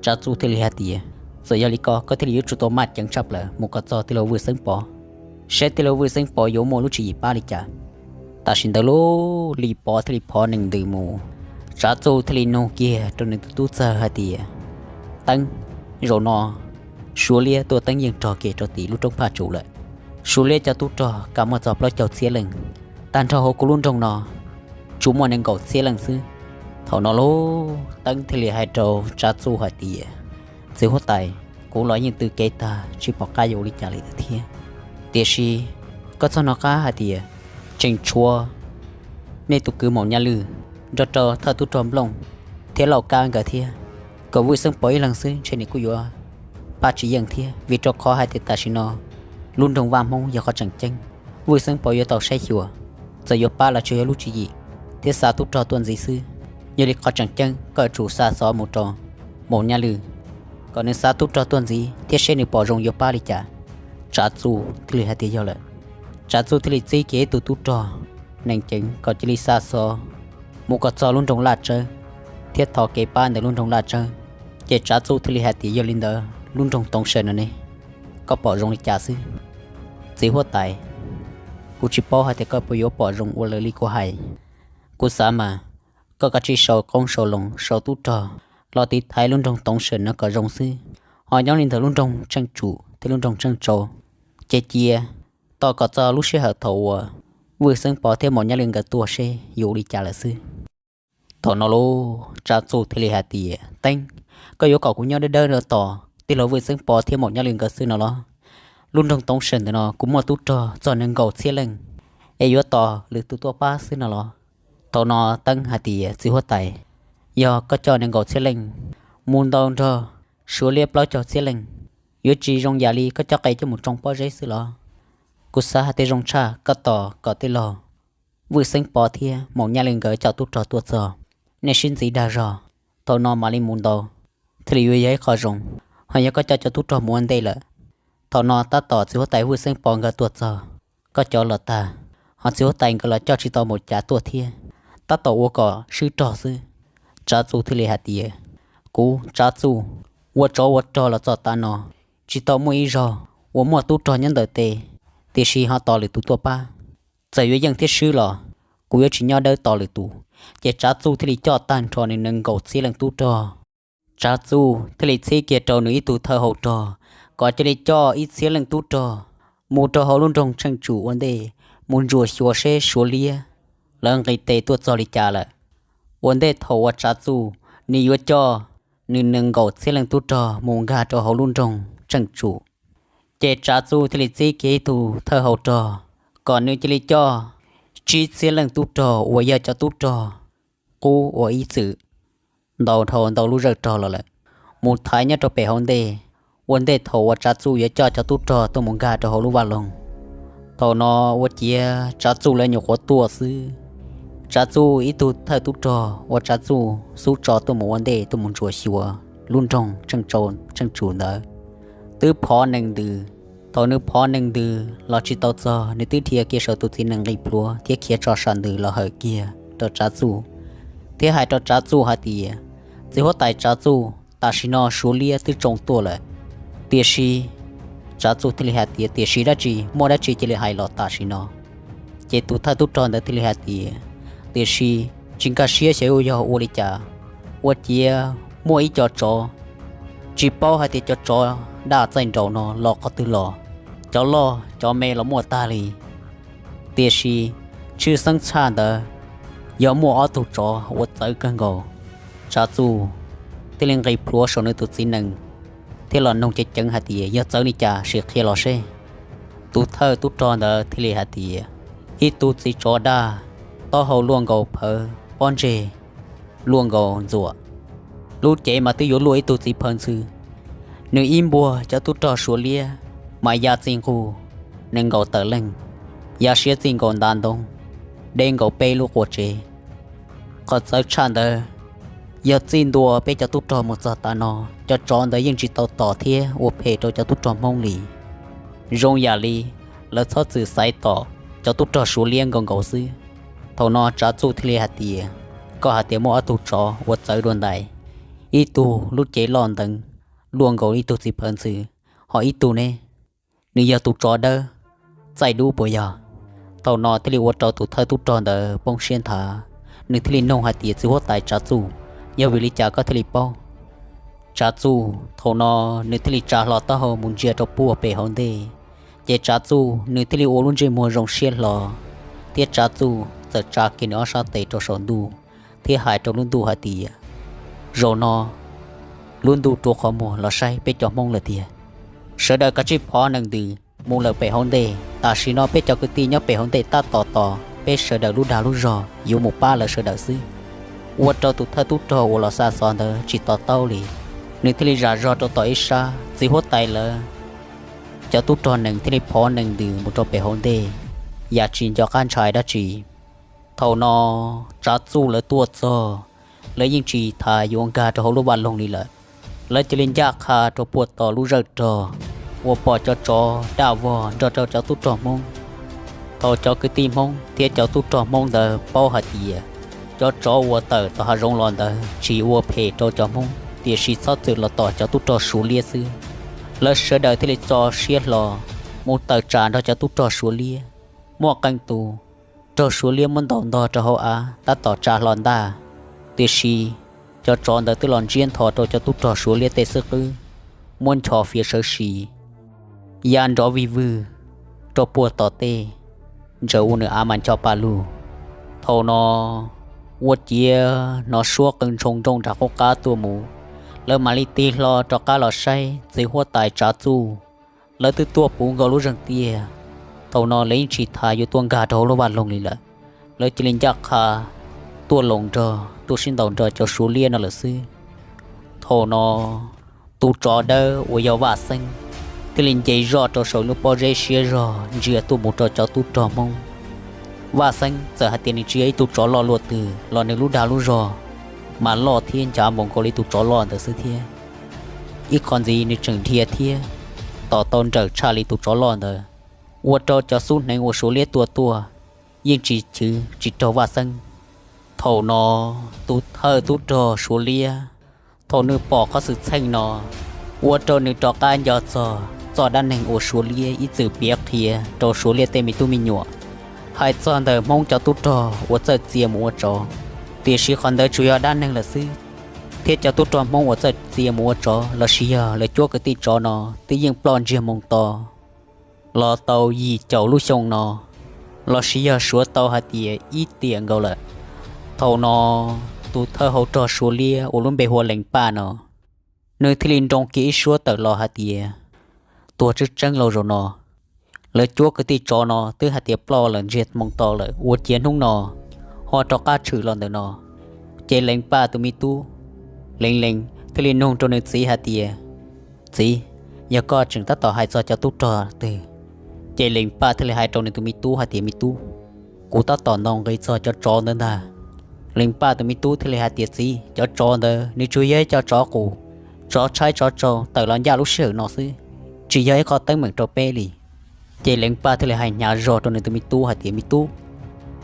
Tsav Txuj thiaj li hais tias, txawm yog li ko koj thiaj li yuav tsum tau maj ceev tshaj plaws mus kom txog tij laug Vwj Xeeb Pov, saib tij laug Vwj Xeeb Pov yuav muaj lub tswv yim pab li cas. Tam sim ntawd lub Lis Pov thiaj li phov nees ntws mus, Tsav Txuj thiaj li nug kiag rau nws tus tub txawg hais tias, Teeb, zaum no Suav liab tuaj teeb yeej rog kiag rau tim lub roob Phaj Tsum lawm. Suav liab cov tub rog kam muaj txog plaub caug txhiab leej, tag nrho hauv kuv lub nroog no tsuas muaj nees nkaum txhiab leej xwb. Thaum no lub Teeb thiaj li hais rau Tsav Txuj hais tias, txiv huab tais, kuv los yeej tw kev tag tsis pom qab yuav ua li cas li lawm thiab. Tiam sis koj txhob hnov qab hais tias tseem tshuav nej tus kwv Maum Nyaj Lwj nrog rau thawj tub rog Nplooj thiab Lauj Kab nkawd thiab, kom Vwj Xeeb Pov ib leeg xwb ntshe nws kuj yuav pab tsis yeej thiab, vim rau qhov hais tias tam sim no lub nroog Vaj Hmoob yog qhov tseem ceeb. Vwj Xeeb Pov yuav tau saib xyuas, txawm yuav pab los tsuas yog lub tswv yim thiab xa tub rog tuaj ntxiv xwb. Yog li qhov tseem ceeb koj yuav tsum xa xov mus rau Maum Nyaj Lwj, kom nws xa tub rog tuaj ntxiv thiab seb nws pom zoo yuav pab li cas. Tsav Txuj thiaj li hais tias yog lawm. Tsav Txuj thiaj li txib kiag ib tug tub rog neeg ceev kom cia li xa xov mus kom txog lub nroog Laj Tsawb thiab thov kev pab ntawm lub nroog Laj Tsawb. Ces Tsav Txuj thiaj li hais tias yog li ntawd lub nroog Toov Sawm no ne, koj pom zoo li cas xwb? Txiv huab tais, kuv tsis paub hais tias koj puas yuav pom zoo ua raws li kuv hais. Kuv xav mas koj kav tsij sau qoob sau loo sau tub rog los tiv thaiv lub nroog Toov Sawm no kom zoo xwb. Ho nyob li ntawm lub nroog Tsheej Tsum thiab lub nroog Tsheej Tsau, ces cia tos kom txog lub sij hawm thaum uas Vwj Xeeb Pov thiab Maum Nyaj Lwj nkawd tuaj seb yuav ua li cas lawm xwb. Thaum no lauj, Tsav Txuj thiaj li hais tias, Teeb, koj yuav kom kuv nyob dawb dawb no tos tij laug Vwj Xeeb Pov thiab Maum Nyaj Lwj nkawd xwb no los? Lub nroog Toov Sawm ntawm no kuv muaj tub rog txog nees nkaum txhiab leej, es yuav tos lwm tus tuaj pab xwb no los? Thaum no Teeb hais tias, Txiv huab tais, yog koj coj nees nkaum txhiab leej mus ntaus nrog Suav liab plaub caug txhiab leej, yuav tsis zoo yam li koj coj qe coj mus tsoo pob zeb xwb los? Kuv xav hais tias zoo tshaj koj tos kom tij laug Vwj Xeeb Pov thiab Maum Nyaj Lwj nkawd coj tub rog tuaj txog, nej sib ntxiv dag zog, thaum no mam li mus ntaus thiaj li yuav yog ib qho zoo. Ho yog koj coj cov tub rog mus ua ntej lawm, thaum no tab tom txiv huab tais Vwj Xeeb Pov nkawd tuaj txog, koj cov los tag, ho txiv huab tais nkawd los coj tsis tau mus cav tuaj thiab, tab tom ua kom swb rog xwb. Tsav Txuj thiaj li hais tias, Kuv Tsav Txuj ua tsov ua rog los txog tav no, tsis tau muaj ib zaug uas muaj tub rog nyob ntawm tes, tiam sis ho tos lwm tus tuaj pab. Txawm yuav yeej thiab swb los kuv yuav tsis nyob dawb tos lwm tus. Ces Tsav Txuj thiaj li coj tag nrho nws nees nkaum txhiab leej tub rog. Tsav Txuj thiaj li txib kiag rau nws ib tug thawj hau rog kom cia li coj ib txhiab leej tub rog mus rau hauv lub nroog Tsheej Tsum ua ntej, mus ntsuas xyuas seb Suav liab lawv nqis tes tuaj txog li cas lawm. Ua ntej thaum uas Tsav Txuj nws yuav coj nws nees nkaum txhiab leej tub rog mus nkag rau hauv lub nroog Tsheej Tsum, ces Tsav Txuj thiaj li txib kiag ib tug thawj hau rog kom nws cia li coj tsib txhiab leej tub rog uas yog cov tub rog qub uas ib txwm ntaus dhau ntau lub zawj rog los lawm, mus thaiv nyob rau pem hauv ntej. Ua ntej thaum uas Tsav Txuj yuav coj cov tub rog tuaj mus nkag rau hauv lub vaj loog, thaum no ua ciav Tsav Txuj lawv nyuam qhuav tuaj xwb. Tsav Txuj ib tug thawj tub rog uas Tsav Txuj xub tso tuaj mus ua ntej tuaj mus ntsuas xyuas lub nroog Tsheej Tsum ntawd, twb phov nees ntws. Thaum nws phov nees ntws los tsis tau txog, nws twb dhia kiag saum tus txiv nees nqis plhuav thiab khiav tso sam ntws los hawm kiag rau Tsav Txuj, thiab hais rau Tsav Txuj hais tias, Txiv huab tais Tsav Txuj, tam sim no Suav liab twb tsoo tuaj lawm, tiam sis, Tsav Txuj thiaj li hais tias, Tiam sis dab tsi? Muaj dab tsi cia li hais los tam sim no? Ces tus thawj tub rog ntawd thiaj li hais tias, Tiam sis tsis nkag siab xyov yuav yog ua li cas, ua ciav muaj ib co tsov, tsis paub hais tias cov tsov daj txaij nraum no los qhov twg los, cov loj cov me los muaj tag li. Tiam sis tshwj xeeb tshaj ntawd, yog muaj ob tug tsov uas txawv kawg nkaus. Tsav Txuj thiaj li nqis plhuav saum nws tus txiv nees thiab los noog ceev ceev hais tias, Yog txawv li cas sim qhia los seb. Tus thawj tub rog ntawd thiaj li hais tias, Ib tug txiv tsov daj, taub hau luaj nkaus phawv pob ntseg, luaj nkaus ntxuam, lub cev mas twb yuav luaj ib tug txiv phaw ntxhw. Nws ib npuaj cov tub rog Suav liab mas ya txij nqug nees nkaum tawm leej, ya siab txij nkaus ntav ntoo, deb nkaus peb lub qua tsev. Qhov txawv tshaj ntawd, yog txij ntua peb cov tub rog mus txog tav no, cov tsov ntawd yeej tsis tau tom thiab ua phem rau cov tub rog Hmoob li. Zoo yam li lawv txhob txwm xaiv tom cov tub rog Suav liab nkaus nkaus xwb. Thaum no Tsav Txuj thiaj li hais tias, Koj hais tias muaj ob tug tsov uas txawv dua ntais, ib tug lub cev loj nteev luaj nkaus ib tug txiv phaw ntxhw, ho ib tug ne, nws yog tus tsov dawb txaij dub puas yog? Thaum no thiaj li ua rau tus thawj tub rog ntawd poob siab nthav, nws thiaj li noog hais tias, Txiv huab tais Tsav Txuj, yog vim li cas koj thiaj li paub? Tsav Txuj thaum no nws thiaj li tsa hlo taub hau mus ntsia rau puag pem hauv ntej. Ces Tsav Txuj nws thiaj li ua lub ntsej muag zoo siab hlo, thiab Tsav Txuj txawm tsa kiag nws ob sab tes rau saum ntuj thiab hais rau lub ntuj hais tias, Zaum no lub ntuj rua qhov muag los saib peb cov Hmoob lawm tiag. Sawv daws kav tsij phov nees ntws mus lawm pem hauv ntej. Tam sim no peb cov kwv tij nyob pem hauv ntej tab tom tos peb sawv daws lub dag lub zog yuav mus pab lawv sawv daws xwb. Ua rau tus thawj tub rog uas los xa xov ntawd tsis to taub li, Nws thiaj li zam zog rau tom ib sab, txiv huab tais lawv cov tub rog nees thiaj li phov nees ntws mus rau pem hauv ntej, yam tsis nco qab ntshai dab tsi. Thaum no tsav txuj lawv tuaj txog, lawv yeej tsis tas yuav nkag rau hauv lub vaj loog li lawm. Lawv cia li ncaj qha rau puag tom lub zawj rog uas pom cov tsov daj vog nrog rau cov tub rog Hmoob. Thaum cov kwv tij Hmoob thiab cov tub rog Hmoob ntawd paub hais tias cov tsov uas tawm tom hav zoov los ntawd tsis ua phem rau cov Hmoob, tiam sis txhob txwm los tom cov tub rog Suav liab xwb, lawv sawv daws thiaj li txo siab hlo mus tawm tsam nrog cov tub rog Suav liab. Muaj qee tus raug Suav liab muab ntaus ntog rau hauv av tab tom tsa hlo ntaj, tiam sis cov tsov ntawd twb los ntsiab ntho rau cov tub rog Suav liab tej xwb qwb, muab nchos fiav sawv si ya nrov vij vwg rau puag tom tej, ntsaws ua nws av mas ncho pa lug. Thaum no ua ciav hnov suab qw ntshoo nrooj nram qub qab tuaj mus, lawv mam li tig hlo rov qab los saib txiv huab tais tsav txuj, lawv twb tuaj puv nkaus lub zeeg tiag. Thaum no lawv yeej tsis tas yuav tuaj nkag rau hauv lub vaj loog li lawm, lawv cia li ncaj qha tuaj loos nrog tuaj sib ntaus nrog cov Suav liab no lawm xwb. Thaum no tus tsov dawb uas yog Vaj Xeeb thiaj li nce zoj rau saum lub pob zeb siab zog ntsia tuaj mus rau cov tub rog Hmoob. Vaj Xeeb txawm hais tias nws tsis yog ib tug tsov loj luaj twg los nws lub dag lub zog mas loj thiab ncav npaum nkaus li tus tsov loj ntawd xwb thiab. Ib qho ntxiv nws tseem dhia thiab tom tau nrawm tshaj li tus tsov loj ntawd, ua rau cov xub hneev uas Suav liab tua tuaj yeej tsis chwv tsis raug Vaj Xeeb. Thaum no tus thawj tub rog Suav liab, thaum nws pom qhov xwm txheej no, ua rau nws rov qab nco txog txoj dab neeg uas Suav liab ib txwm piav qhia rau Suav liab tej me tub me nyuam, hais txog ntawm Hmoob cov tub rog uas txawj txia mus ua tsov. Tiam sis qhov ntawd tsuas yog dab neeg lawm xwb, thiab cov tub rog Hmoob uas txawj txia mus ua tsov lossis yog lawv cuab kwv tij tsov no twb yeej ploj ntsiag moo to los tau yim caum lub xyoo no, lossis yog suav tau hais tias ib tiam nkaus lawm. Thaum no tus thawj hau rog Suav liab uas lub npe hu ua Leev Paj no, nws thiaj li nroo kiag ib suab tawm los hais tias, tuag tseeb tseeb lauj zaum no, lawv cuab kwv tij tsov no twb hais tias ploj lawm ntsiag moo to lawm, ua ciav hnub no ho rov qab tshwm los ntawm no. Ces Leev Paj tus me tub Leev Leev thiaj li nug rau nws txiv hais tias, txiv, yog koj tseem tab tom hais txog cov tub rog twg? Ces Leev Paj thiaj li hais rau nws tus me tub hais tias, me tub, kuv tab tom ntaus nqi txog cov tsov ntawd ntag. Leev Paj tus me tub thiaj li hais tias, txiv, cov tsov ntawd nws tsuas yog ib co tsov qus, tsov tshaib tsov tsaug tawm los ncaj lub sij hawm no xwb, tsis yog ib qho teeb meem rau peb li. Ces Leev Paj thiaj li hais hnyav zog rau nws tus me tub hais tias, me tub,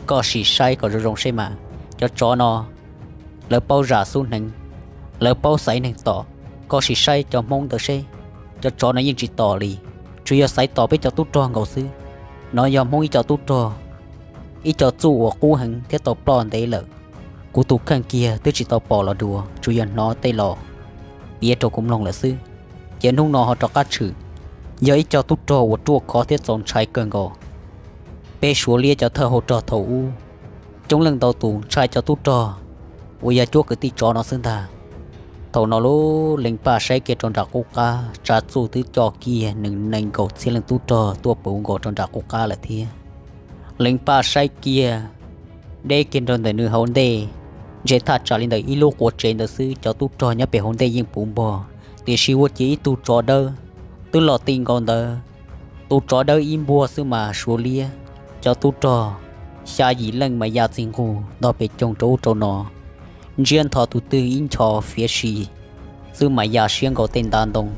koj sim saib kom zoo zoo seb mas, cov tsov no lawv paub zam xub hneev, lawv paub xaiv neeg tom. Koj sim saib cov Hmoob ntawd seb, cov tsov no yeej tsis tom li, tsuas yog xaiv tom peb cov tub rog nkaus xwb. No yog Hmoob ib co tub rog, ib co txuj uas qub heev thiab tau ploj ntev lawm. Kuv tus kheej kiag twb tsis tau pom los dua, tsuas yog hnov tej los piav rau kuv mloog lawm xwb. Ces hnub no ho rov qab tshwm, yog ib co tub rog uas ruaj khov thiab txaus ntshai kawg nkaus. Peb Suav liab cov thawj hau rog thaum ub, coob leej ntau tus ntshai cov tub rog uas yog cuab kwv tij tsov no xwb ntag. Thaum no lub Leev Paj saib kiag rau nram qub qab, tsav txuj twb coj kiag nees nees nkaum txhiab leej tub rog tuaj puv nkaus rau nram qub qab lawm thiab. Leev Paj saib kiag, deb kiag rau ntawm nws hauv ntej, ntshe thaj tsam li ntawm ib lub quav tsev ntawd xwb cov tub rog nyob pem hauv ntej yeej puv npog, tiam sis ua ciav ib tug tsov dawb twb los ti nkaus ntawd. Tus tsov dawb ib npuaj xwb mas Suav liab cov tub rog xya yim leej mas ya txij nqug ntog pes coog rau ub rau no, ntsiab ntho tus twg ib ncho fiav si xwb mas ya siab nkaus tej ntav ntoo.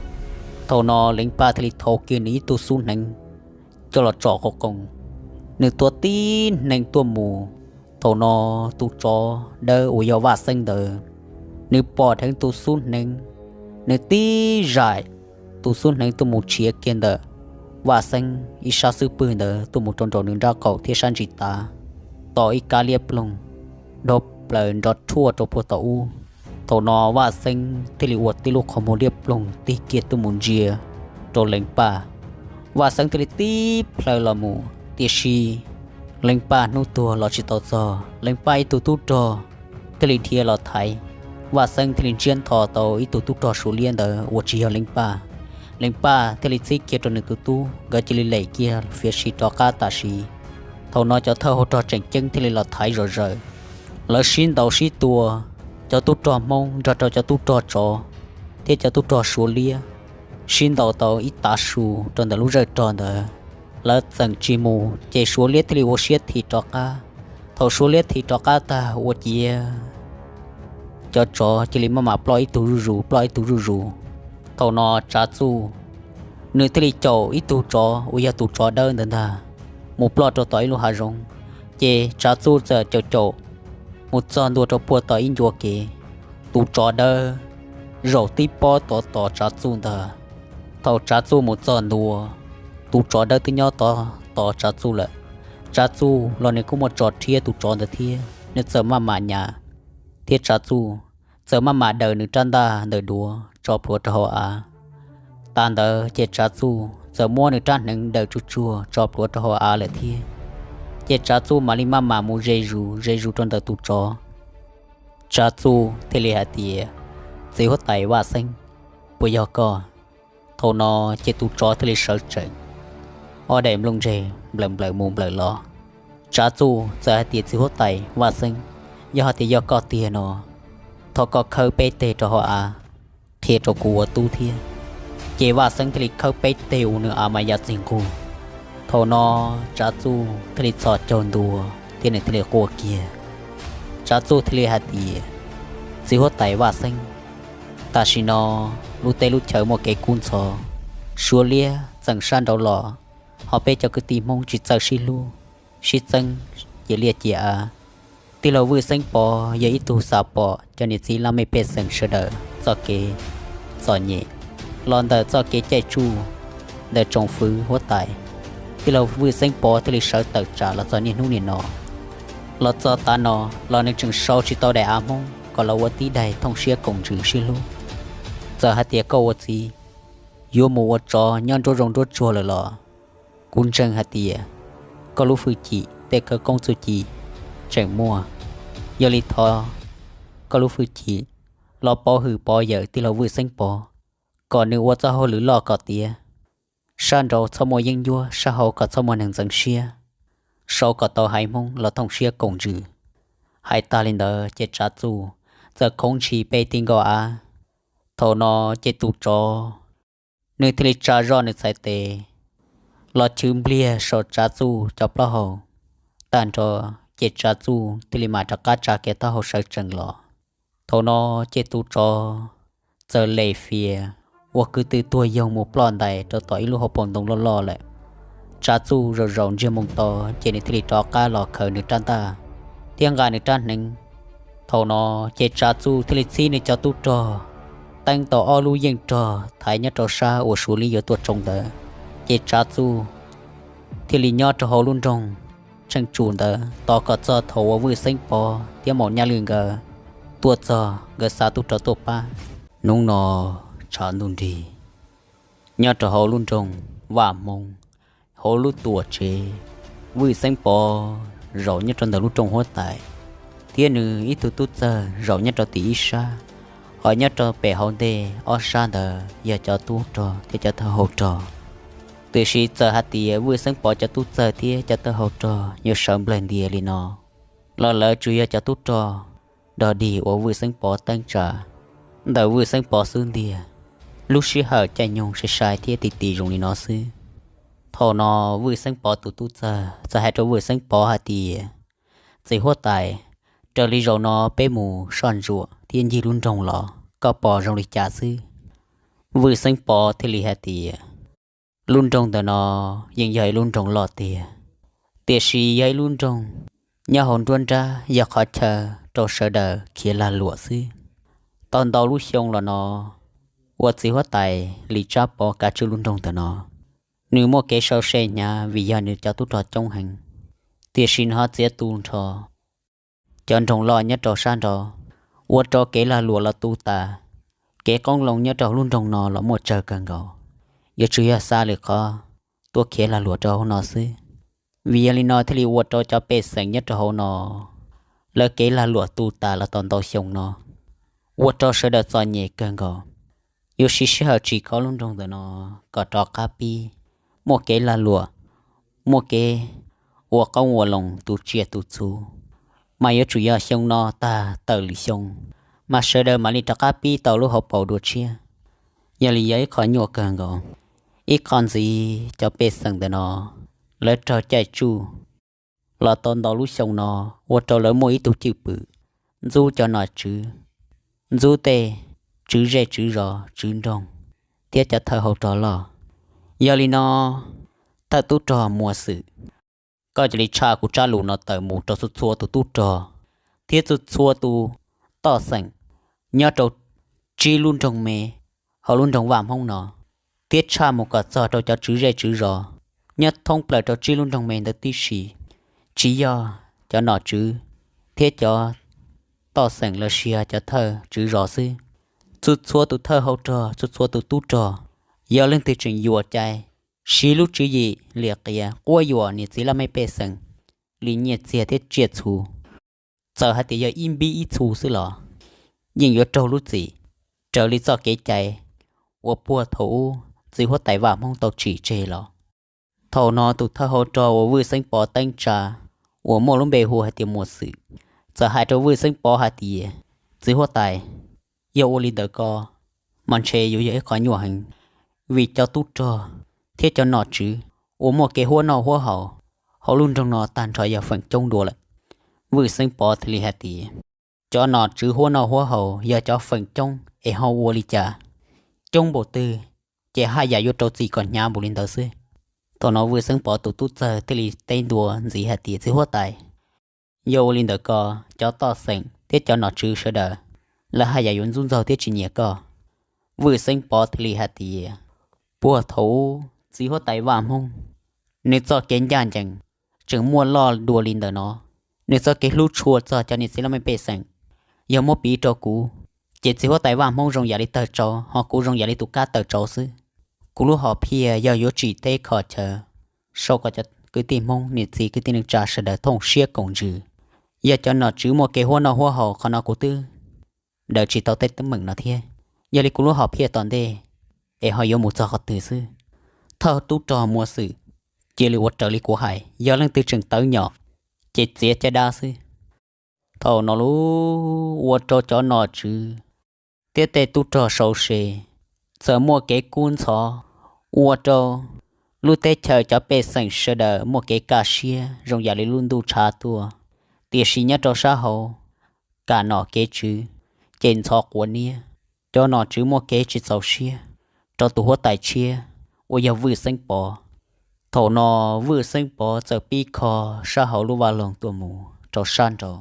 Thaum no Leev Paj thiaj li thau kiag nws ib tug xub hneev coj los tsom qoo qoo, nws tua tib hneev tuaj mus. Thaum no tus tsov dawb uas yog Vaj Xeeb ntawd, nws pom dheev tus xub hneev, nws tib zaim tus xub hneev tuaj mus tshiav kiag ntawm Vaj Xeeb ib sab xub pwg ntawd tuaj mus rau nraum nws nrab qaum thiab sab ntsis tav, tom ib kab liab ploog dhau plaws nrov rhuaj rau puag tom ub. Thaum no Vaj Xeeb thiaj li ua tib lub qhov muag liab ploog tig kiag tuaj mus ntsia rau Leev Paj. Vaj Xeeb thiaj li tib plhaw los mus, tiam sis Leev Paj hnub tuag los tsis tau txog. Leev Paj ib tug tub rog thiaj li dhia los thaiv, Vaj Xeeb thiaj li ntsiab ntho tau ib tug tub rog Suav liab ntawd uas tsis yog Leev Paj. Leev Paj thiaj li txib kiag rau nws tus tub, nkawd cia li lem kiag fiav si rov qab tam sim. Thaum no cov thawj hau rog tseem ceeb thiaj li los thaiv zom zaws, lawv sib ntaus sib tua, cov tub rog Hmoob nrog rau cov tub rog tsov thiab cov tub rog Suav liab sib ntaus tau ib tav su rau ntawm lub zawj rog ntawd, lawv txeem tsis mus ces Suav liab thiaj li ua siab thim rov qab. Thaum Suav liab thim rov qab tag ua ciav cov tsov cia li maj mam ploj ib tug zuj zus, ploj ib tug zuj zus. Thaum no Tsav Txuj nws thiaj li caum ib tug tsov uas yog tus tsov dawb ntawd ntag mus ploj rau tom ib lub hav zoov. Ces Tsav Txuj txawm caum caum mus txog ntua rau puag tom ib ncua kev. Tus tsov dawb zaum tib pob tov tos Tsav Txuj ntag. Thaum Tsav Txuj mus txog ntua, tus tsov dawb twb nyob tov tos Tsav Txuj lawm. Tsav Txuj los nws kuj muaj tso rhiab tus tsov ntawd thiab, nws txawm maj mam nyas, thiab Tsav Txuj txawm maj mam daws nws rab ntaj ntawm duav tso plhuav rau hauv av. Tas ntawd ces Tsav Txuj txawm muab nws rab hneev daws tsuag tsuag tso plhuav rau hauv av lawm thiab. Ces Tsav Txuj mam li maj mam mus ze zus ze zus rau ntawm tus tsov. Tsav Txuj thiaj li hais tias, Txiv huab tais Vaj Xeeb, puas yog koj? Thaum no ces tus tsov thiaj li sawv tsees, ob daim nplooj ntseg nplawm nplawm mus nplawm los. Tsav Txuj txawm hais tias, Txiv huab tais Vaj Xeeb, yog hais tias yog koj tiag no, thov koj khawb peb teg rau hauv av qhia rau kuv ua tub thiab. Ces Vaj Xeeb thiaj li khawb peb teg ua nws a mas ya txij nqug. Thaum no Tsav Txuj thiaj li txhos caug ntua thiab nws thiaj li quaj kiag. Tsav Txuj thiaj li hais tias, Txiv huab tais Vaj Xeeb, tam sim no lub teb lub chaw muaj kev kub ntxhov, Suav liab txeem sab nraud los, ho peb cov kwv tij Hmoob tsis txawj sib hlub, sib txeeb cia liaj cia av. Tij laug Vwj Xeeb Pov yog ib tug xam pom cov niam txiv laj mej pej xeem sawv daws txoj kev txom nyem los ntawm txoj kev caij tsuj ntawm tsoom fwv huab tais. Tij laug Vwj Xeeb Pov thiaj li sawv tawm tsam los txog niaj hnub niam no. Los txog tav no los nws tseem sau tsis tau daim av Hmoob kom los ua tib daim thooj siab koom ntsws sib hlub. Txawm hais tias koj ua txiv yuav mus ua tsov nyob nruab zoov nruab tsuag lawm los kuv ntseeg hais tias koj lub hwj chim tej khawv koob txuj ci tseem muaj. Yog li thov koj lub hwj chim los pov hwm pov yawm tij laug Vwj Xeeb Pov kom nws ua txoj hauj lwm loj kom tiav, sab nraud txhob muaj yeeb ncuab, sab hauv kom txhob muaj neeg ntxeev siab, sau kom tau haiv Hmoob los thooj siab koom ntsws. Hais tas li ntawd ces Tsav Txuj txawm khoov ntshis pe ti nkaus av. Thaum no ces tus tsov nws thiaj li tsa zoj nws txhais tes los chwv npliag saum Tsav Txuj cov plaub hau. Tag nrho ces Tsav Txuj thiaj li mam rov qab tsa kiag taub hau sawv tsees los. Thaum no ces tus tsov txawm lem fias ua kwv tw tuag yoog mus ploj ntais rau tom ib lub hauv paus ntoo loj loj lawm. Tsav Txuj zaum zaum ntsiag moo to ces nws thiaj li rov qab los khaws nws rab ntaj thiab nqa nws rab hneev. Thaum no ces Tsav Txuj thiaj li txhib nws cov tub rog teeb tau ob lub yeej rog thaiv nyob rau sab uas Suav liab yuav tuaj tsoo ntawd. Ces Tsav Txuj thiaj li nyob rau hauv lub nroog Tsheej Tsum ntawd tos kom txog thaum uas Vwj Xeeb Pov thiab Maum Nyaj Lwj nkawd tuaj txog, nkawd xa tub rog tuaj pab. Hnub no tshav ntuj nrig, nyob rau hauv lub nroog Vaj Hmoov, hauv lub tuam tsev, Vwj Xeeb Pov zaum nyob rau ntawm lub rooj huab tais, thiab nws ib tug tub txawg zaum nyob rau tim ib sab, ho nyob rau pem hauv ntej ob sab ntawd yog cov tub rog thiab cov thawj hau rog. Tiam sis txawm hais tias Vwj Xeeb Pov cov tub txawg thiab cov thawj hau rog yuav sawv nplawg ntias li no los lawv tsuas yog cov tub rog dog dig uas Vwj Xeeb Pov teeb tsa ntawm Vwj Xeeb Pov xub ntiag. Lub sij hawm caij nyoog sai sai thiab ti ti zoo li no xwb. Thaum no Vwj Xeeb Pov tus tub txawg txawm hais rau Vwj Xeeb Pov hais tias, Txiv huab tais, raws li zaum no peb mus soj ntsuam thiab ncig lub nroog los koj pom zoo li cas xwb? Vwj Xeeb Pov thiaj li hais tias, Lub nroog ntawm no yeej yog ib lub nroog loj tiag, tiam sis yog ib lub nroog nyob hauv nruab nrab yog qhov chaw rau sawv daws khiav lag luam xwb. Tau ntau lub xyoo los no uas txiv huab tais Lis Tsab Pov kav tswj lub nroog ntawm no, nws muaj kev sau se hnyav vim yog nws cov tub rog coob heev, tiam sis nws ho txiav tu nrho cov nroog loj nyob rau sab nraud, ua rau kev lag luam los tu tas. Kev qoob loo nyob rau hauv lub nroog no los muaj tsawg kawg nkaus, yuav tsum yog xa lwm qhov tuaj khiav lag luam rau hauv no xwb. Vim yog li no thiaj li ua rau cov pej xeem nyob rau hauv no lawv kev lag luam tu tas los tau ntau xyoo no, ua rau sawv daws txom nyem kawg nkaus. Yuav siv sij hawm tsim kho lub nroog ntawm no kom rov qab pib muaj kev lag luam, muaj kev ua qoob ua loo tu tsiaj tu txhu, mas yuav tsum yog xyoo no tag tawm lwm xyoo, mas sawv daws mam li rov qab pib tau lub hauv paus dua tshiab. Yog li yog ib qho nyuaj kawg nkaus. Ib qho ntxiv cov pej xeem ntawm no lawv raug caij tsuj los tau ntau lub xyoo no, ua rau lawv muaj ib tug cwj pwm ntxub cov nom tswv, ntxub tej tswv zej tswv zos, tswv nroog thiab cov thawj hau rog loj. Yog li no, thawj tub rog Muas Xwm, koj cia li tshaj kuv tsab lus no tawm mus rau txhua txhua tus tub rog thiab txhua txhua tus toj xeem nyob rau tsib lub nroog me hauv lub nroog Vaj Hmoob no, thiab tshaj mus kom txog rau cov tswv zej tswv zos nyob thoob plaws rau tsib lub nroog me ntawd tib si. Tsis yog cov nom tswv thiab cov toj xeem los sis cov thawj tswv zos xwb, txhua txhua tus thawj hau rog, txhua txhua tus tub rog, yog leej twg tseem yuam cai siv lub tswv yim liam qias quab yuam niam txiv laj mej pej xeem li nyiaj txiag thiab tsiaj txhu, txawm hais tias yog ib npib ib txhu xwb los yeej yuav raug lub txim raws li txoj kev cai uas puag thaum ub txiv huab tais Vaj Hmoob tau tsim tseg los. Thaum no tus thawj hau rog uas Vwj Xeeb Pov teeb tsa, uas muaj lub npe hu hais tias Muas Xwm, txawm hais rau Vwj Xeeb Pov hais tias, txiv huab tais, yog ua li ntawd ko mas ntshe yuav yog ib qho nyuaj heev, vim cov tub rog thiab cov nom tswv uas muaj kev huab noj huab haus hauv lub nroog no tag nrho yog feem coob dua lawm. Vwj Xeeb Pov thiaj li hais tias, cov nom tswv huab noj huab haus yog cov feem coob es ho ua li cas? Coob npaum twg ces haj yam yuav rau txim kom hnyav npaum li ntawd xwb. Thaum no Vwj Xeeb Pov tus tub txawg thiaj li teb ntua ntxiv hais tias, txiv huab tais, yog ua li ntawd ko, cov toj xeem thiab cov nom tswv sawv daws lawv haj yam yuav ntxub ntxaug thiab tsis nyiam koj. Vwj Xeeb Pov thiaj li hais tias, puag thaum ub txiv huab tais Vaj Hmoob, nws txoj kev ncaj ncees tseem muaj loj dua li ntawm no, nws txoj kev hlub tshua txog cov niam txiv laj mej pej xeem, yog muab piv rau kuv, ces txiv huab tais Vaj Hmoob zoo yam li tawg tsau, ho kuv zoo yam li tus kab tawg tsau xwb. Kuv lub hom phiaj yog yuav tsim teb kho chaw, sau kom cov kwv tij Hmoob niam txiv kwv tij neej tsa sawv daws thooj siab koom ntsws. Yog cov nom tswv muaj kev huab noj huab haus qhov no kuv twb daws tsis tau tej teeb meem no thiab. Yog li kuv lub hom phiaj tom ntej es ho yuav mus txog qhov twg xwb? Thawj tub rog Muas Xwm, cia li ua raws li kuv hais, yog leej twg tseem tawv nyom ces txiav caj dab xwb. Thaum no lub ua rau cov nom tswv thiab tej tub rog sau se, txawm muaj kev kub ntxhov, ua rau lub teb chaws cov pej xeem sawv daws muaj kev kaj siab zoo yam li lub ntuj tshav tuaj. Tiam sis nyob rau sab hauv kam nom kev tswv ces ntxhov quav niab, cov nom tswv muaj kev tsis txaus siab rau tus huab tais tshiab uas yog Vwj Xeeb Pov. Thaum no Vwj Xeeb Pov txawm pib kho sab hauv lub vaj loog tuaj mus rau sab nraud.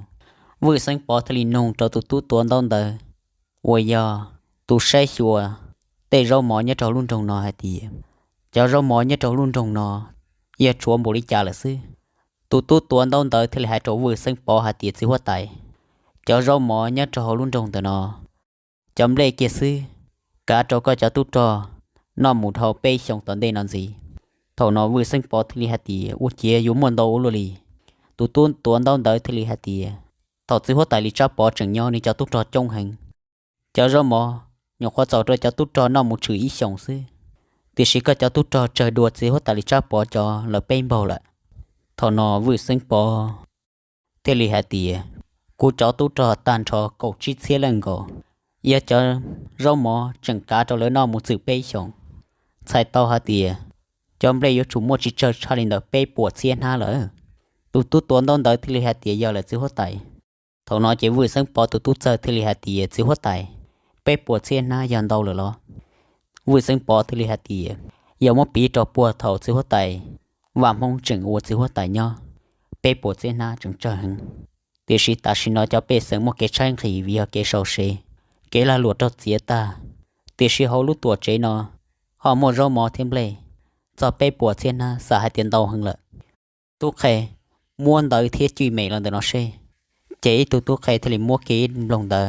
Vwj Xeeb Pov thiaj li nug rau tus tub tuav ntaub ntawv uas yog tus saib xyuas tej zaub mov nyob rau lub nroog no hais tias, cov zaub mov nyob rau lub nroog no yog tshuav npaum li cas lawm xwb? Tus tub tuav ntaub ntawv thiaj li hais rau Vwj Xeeb Pov hais tias, txiv huab tais, cov zaub mov nyob rau hauv lub nroog ntawm no, cov nplej kiag xwb, kav rau koj cov tub rog noj mus dhau peb xyoos tom ntej no ntxiv. Thaum no Vwj Xeeb Pov thiaj li hais tias, ua ciav yuav muaj ntau ua luaj li. Tus tub tuav ntaub ntawv thiaj li hais tias, thaum txiv huab tais Lis Tsab Pov tseem nyob, nws cov tub rog coob heev, cov zaub mov nyuam qhuav txaus rau cov tub rog noj mus tshwm ib xyoos xwb, tiam sis koj cov tub rog tsawg dua txiv huab tais Lis Tsab Pov cov lawm peb npaug lawm. Thaum no Vwj Xeeb Pov thiaj li hais tias, kuv cov tub rog tag nrho kaum tsib txhiab leej nkaus, yog cov zaub mov tseem kav rau lawv noj mus txwm peb xyoos, txhais tau hais tias cov nplej yuav tsum muaj tsis tsawg tshaj li ntawm peb puas txhiab hnab lawm. Tus tub tuav ntaub ntawv thiaj li hais tias, yog lawm txiv huab tais. Thaum no ces Vwj Xeeb Pov tus tub txawg thiaj li hais tias, txiv huab tais, peb puas txhiab hnab yog ntau lawm los? Vwj Xeeb Pov thiaj li hais tias, yog muab piv rau puag thaum txiv huab tais Vaj Hmoob tseem ua txiv huab tais nyob, peb puas txhiab hnab tseem tsawg heev. Tiam sis tam sim no cov pej xeem muaj kev tshaib nqhis vim yog kev sau se, kev lag luam raug txiav tag, tiam sis hauv lub tuam tsev no ho muaj zaub mov thiab nplej, txog peb puas txhiab hnab xav hais tias ntau heev lawm. Tub qhe, muab ntawv thiab cwj mem los ntawm no seb. Ces ib tug tub qhe thiaj li muab kiag ib nploog ntawv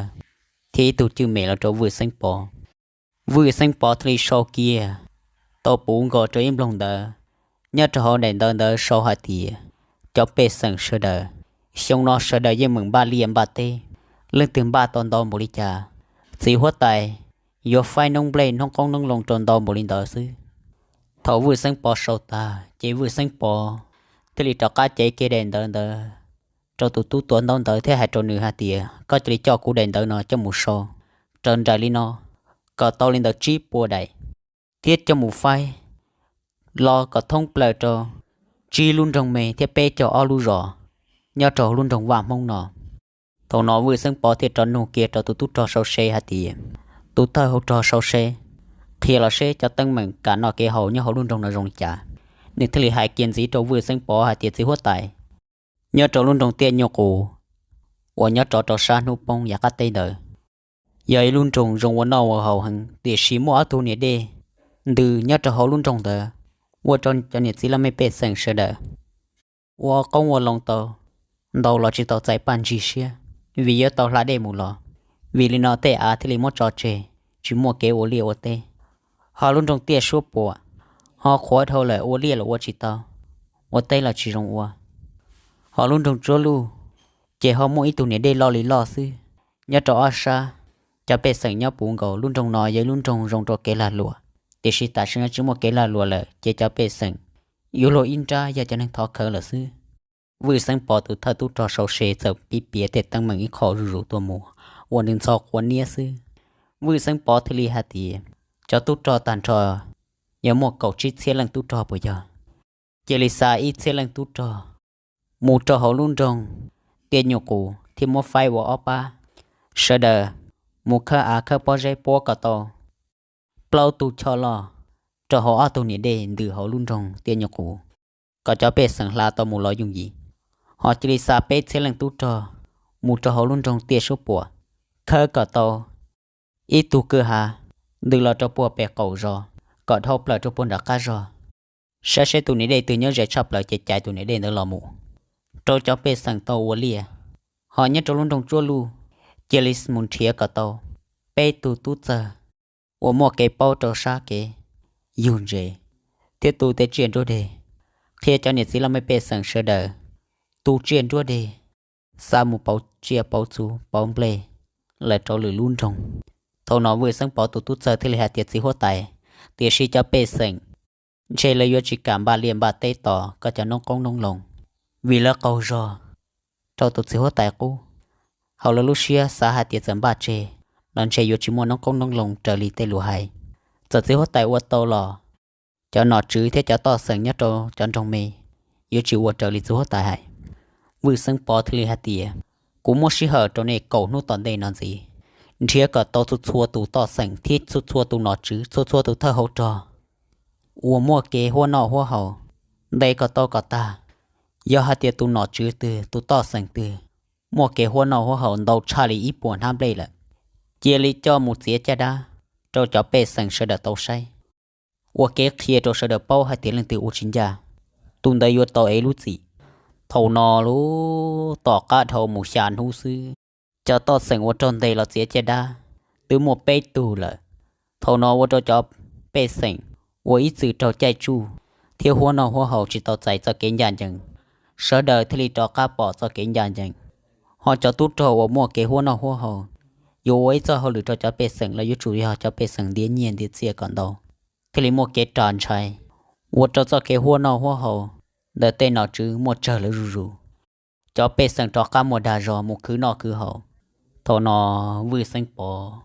thiab ib tug cwj mem los rau Vwj Xeeb Pov. Vwj Xeeb Pov thiaj li sau kiag tau puv nkaus rau ib nploog ntawv. Nyob rau hauv daim ntawv ntawd sau hais tias, cov pej xeem sawv daws, xyoo no sawv daws yeej meem npaj liaj npaj teb, leej twg npaj tau ntau npaum li cas, txiv huab tais yuav faib noob nplej noob qoob noob loo rau ntau npaum li ntawd xwb. Thaum Vwj Xeeb Pov sau tag ces Vwj Xeeb Pov thiaj li rov qab cev kiag daim ntawv ntawd rau tus tub tuav ntaub ntawv thiab hais rau nws hais tias, koj cia li coj kuv daim ntawv no coj mus sau raws nraim li no, kom tau li ntawd tsib puas daim, thiab coj mus faib los kom thoob plaws rau tsib lub nroog me thiab peb caug ob lub zos nyob rau hauv lub nroog Vaj Hmoob no. Thaum no Vwj Xeeb Pov thiaj rov nug kiag rau tus tub rog sau se hais tias, tus thawj hauv rog sau se, qhia los seb cov teeb meem kev noj kev haus nyob hauv lub nroog no zoo li cas. Nws thiaj li hais kiag ntxiv rau Vwj Xeeb Pov hais tias, txiv huab tais, nyob rau lub nroog Tiaj Nyuj Qus uas nyob rov rau sab hnub poob yav qab teb ntawd, yog ib lub nroog zoo ua noj ua haus heev, tiam sis muaj ob tug niam dej ntws nyob rau hauv lub nroog ntawd, ua rau cov niam txiv laj mej pej xeem sawv daws ua qoob ua loo tau ntau los tsis tau txais paj ntsig siab, vim yuav tau hla dej mus los. Vim li no tej av thiaj li muab tso tseg, tsis muaj kev ua liaj ua teb. Ho lub nroog Tiaj Suab Puam ho qhuav dhau lawm, ua liaj los ua tsis tau, ua teb los tsis zoo ua. Ho lub nroog Tsuab Luj ces ho muaj ib tug niam dej loj li loj xwb, nyob rau ob sab, cov pej xeem nyob puv nkaus. Lub nroog no yog ib lub nroog zoo rau kev lag luam, tiam sis tam sim no tsis muaj kev lag luam lawm ces cov pej xeem yuav luag ib nrab yog cov neeg thov khawv lawm xwb. Vwj Xeeb Pov tus thawj tub rog sau se txawm piav piav tej teeb meem ib qho zuj zus tuaj mus, ua nws ntxhov quav niab xwb. Vwj Xeeb Pov thiaj li hais tias, cov tub rog tag nrho yog muaj kaum tsib txhiab leej tub rog puas yog? Cia li xa ib txhiab leej tub rog mus rau hauv lub nroog Tiaj Nyuj Qus thiab muab faib ua ob pab. Sawv daws mus khawb av khawb pob zeb puab kom tau plaub tug choj loj rau hauv ob tug niam dej ntws hauv lub nroog Tiaj Nyuj Qus, kom cov pej xeem hla tau mus los yooj yim. Ho cia li xa peb txhiab leej tub rog mus rau hauv lub nroog Tiaj Suab Puam, khawb kom tau ib tug kwj ha ntws los rau puag pem qaum zos, kom dhau plaws rau puag nram qab zos, saib seb tus niam dej twg nyob ze tshaj plaws ces cais tus niam dej ntawd los mus rau cov pej xeem tau ua liaj. Ho nyob rau lub nroog Tsuab Luj, cia li mus nrhiav kom tau peb tug tub txawg uas muaj kev paub rau sab kev yug ntses thiab tu tej tsiaj nruab deg, qhia cov niam txiv laj mej pej xeem sawv daws tu tsiaj nruab deg, xa mus pauv tsiaj pauv txhu pauv nplej lawm rau lwm lub nroog. Thaum no Vwj Xeeb Pov tus tub txawg thiaj li hais tias, txiv huab tais, tiam sis cov pej xeem ntshe lawv yuav tsis kam npaj liaj npaj teb tos koj cov noob qoob noob loo, vim lawv qaug zog rau tus txiv huab tais qub. Hauv lawv lub siab xav hais tias txawm npaj tseg los ntshe yuav tsis muaj noob qoob noob loo raws li tej lus hais. Txawm txiv huab tais ua tau los cov nom tswv thiab cov toj xeem nyob rau cov nroog me yuav tsis ua raws li txiv huab tais hais. Vwj Xeeb Pov thiaj li hais tias, kuv muab sij hawm rau nej kaum hnub tom ntej no ntxiv, nrhiav kom tau txhua txhua tus toj xeem thiab txhua txhua tus nom tswv, txhua txhua tus thawj hauv rog uas muaj kev huab noj huab haus, ntes kom tau kom tag. Yog hais tias tus nom tswv twg, tus toj xeem twg muaj kev huab noj huab haus ntau tshaj li ib puas hnab nplej lawm, cia li coj mus txiav caj dab rau cov pej xeem sawv daws tau saib, ua kev qhia rau sawv daws paub hais tias leej twg ua tsis ncaj, tus ntawd yuav tau ev lub txim. Thaum no lub tom qab dhau mus xya hnub xwb, cov toj xeem uas raug ntes los txiav caj dab twb muaj peb tug lawm. Thaum no ua rau cov pej xeem uas ib txwm raug caij tsuj thiab huab noj huab haus tsis tau txais txoj kev ncaj ncees, sawv daws thiaj li rov qab pom txoj kev ncaj ncees. Ho cov tub rog uas muaj kev huab noj huab haus yuav ua ib txoj hauj lwm rau cov pej xeem los yuav tsum yog cov pej xeem ntiav nyiaj ntiav txiaj kom ntau, thiaj li muaj kev ras ntshai, ua rau txoj kev huab noj huab haus ntawm tej nom tswv muaj tsawg lawm zuj zus. Cov pej xeem rov qab muaj dag zog mus khwv noj khwv haus. Thaum no Vwj Xeeb Pov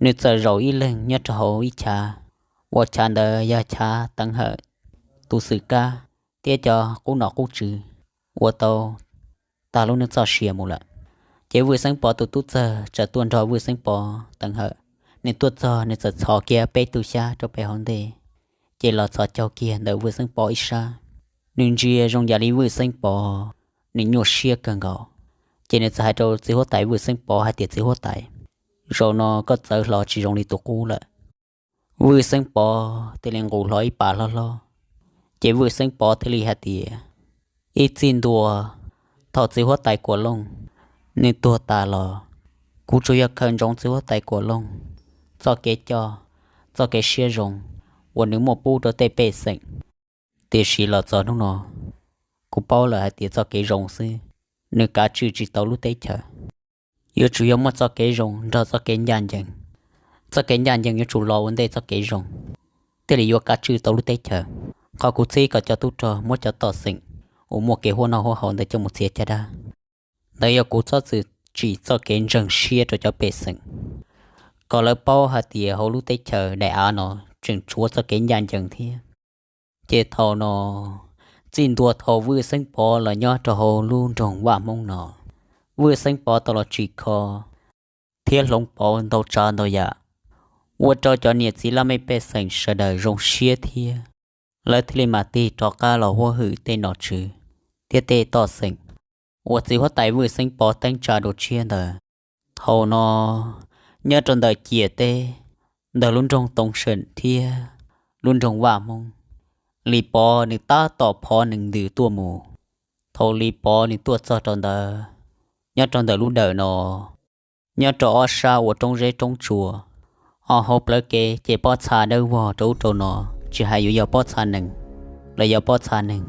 nws txawm zaum ib leeg nyob rau hauv ib chav, uas chav ntawd yog chav Teev Hawm tus xwm kab thiab cov qub nom qub tswv uas tau tag lub neej txoj sia mus lawm. Ces Vwj Xeeb Pov tus tub txawg txawm tuaj nrog Vwj Xeeb Pov Teev Hawm. Nws tuaj txog nws txawm txhos kiag peb tug xyab rau pem hauv ntej, ces los txhos caug kiag ntawm Vwj Xeeb Pov ib sab. Nws ntsia zoo yam li Vwj Xeeb Pov nws nyuaj siab kawg nkaus, ces nws txawm hais rau txiv huab tais Vwj Xeeb Pov hais tias, txiv huab tais, zaum no koj txawv hlo tsis zoo li tus qub lawm. Vwj Xeeb Pov thiaj li nqus hlo ib pas hlob hlob, ces Vwj Xeeb Pov thiaj li hais tias, ib txij ntua thaum txiv huab tais Kuam Looj nws tuag tas los, kuv tsuas yog khaws ntsoov txiv huab tais Kuam Looj txoj kev coj, txoj kev siab zoo uas nws muaj pub rau tej pej xeem. Tiam sis los txog hnub no, kuv paub lawm hais tias txoj kev zoo xwb nws kav tswj tsis tau lub teb chaws. Yuav tsum yog muaj txoj kev zoo nrog txoj kev ncaj ncees. Txoj kev ncaj ncees yuav tsum los ua ntej txoj kev zoo, thiaj li yuav kav tswj tau lub teb chaws. Qhov kuv txib kom cov tub rog muab cov toj xeem uas muaj kev huab noj huab haus ntawd coj mus txiav caj dab, ntawd yog kuv txhob txwm tsim txoj kev ntseeg siab rau cov pej xeem. kom lawv paub hais tias hauv lub teb chaws daim av no tseem tshuav txoj kev ncaj ncees thiab. Ces thaum no txij ntua thaum Vwj Xeeb Pov los nyob rau hauv lub nroog Vaj Hmoob no, Vwj Xeeb Pov tau los tsim kho thiab hloov pauv ntau tsav ntau yam, ua rau cov niam txiv laj mej pej xeem sawv daws zoo siab thiab lawv thiaj li mam tig rov qab los huab hwm tej nom tswv thiab tej toj xeem uas txiv huab tais Vwj Xeeb Pov teeb tsa dua tshiab ntawd. Thaum no nyob rau ntawm ciam teb, ntawm lub nroog Toov Seem thiab lub nroog Vaj Hmoob, Lis Pov nws tab tom phov nees ntws tuaj mus. Thaum Lis Pov nws tuaj txog rau ntawd, nyob rau ntawm lub dawm no, nyob rau ob sab ua roob zeb roob tsua, ho hauv plawv kev ces pob txha dawb vog rau ub rau no, tsis hais yuav yog pob txha nees los yog pob txha neeg.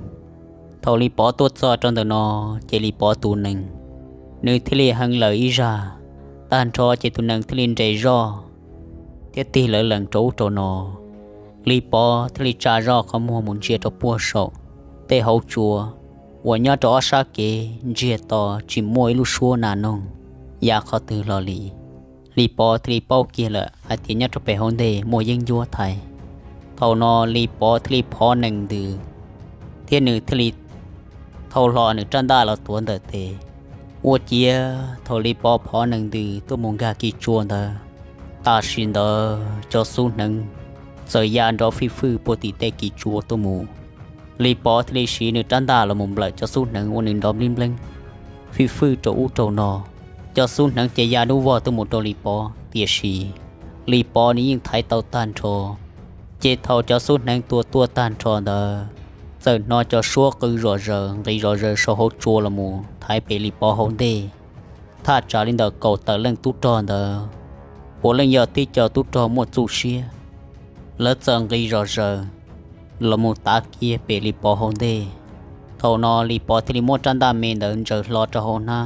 Thaum Lis Pov tuaj txog rau ntawm no, ces Lis Pov tus nees nws thiaj li hee lawm ib zag, tag nrho ces tus nees thiaj li nres zoj thiab tig lawv lees rau ub rau no. Lis Pov thiaj li tsa zoj qhov muag mus ntsia rau puag saum tej hauv tsua uas nyob rau ob sab kev ntsiag to, tsis muaj ib lub suab nas noog ya qhov twg los li. Lis Pov thiaj li paub kiag lawm hais tias nyob rau pem hauv ntej muaj yeeb ncuab thaiv. Thaum no Lis Pov thiaj li phov nees ntws thiab nws thiaj li thau hlo nws rab ntaj los tuav ntawm tes. Ua ciav thaum Lis Pov phov nees ntws tuaj mus nkag kis tsua ntawd, tam sim ntawd cov xub hneev txawm ya nrov fij fwj puag tim tej kis tsua tuaj mus. Lis Pov thiaj li siv nws rab ntaj los mus nplawm cov xub hneev uas nws nrov nplib npleeb fij fwj rau ub rau no. Cov xub hneev ces ya dub vog tuaj mus rau Lis Pov, tiam sis Lis Pov nws yeej thaiv tau tag nrho. Ces thaum cov xub hneev tua tuaj tag nrho ntawd, txawm hnov cov suab qw zom zaws nqis zom zaws saum hauv tsua los mus thaiv pem Lis Pov hauv ntej. Thaj tsam li ntawm kaum tawm leej tub rog ntawd puav leej yog tib co tub rog muaj txuj siab, lawv txawm nqis zom zaws los mus tav kiag pem Lis Pov hauv ntej. Thaum no Lis Pov thiaj li muab rab ntaj me ntawd ntsaws hlo rau hauv hnab,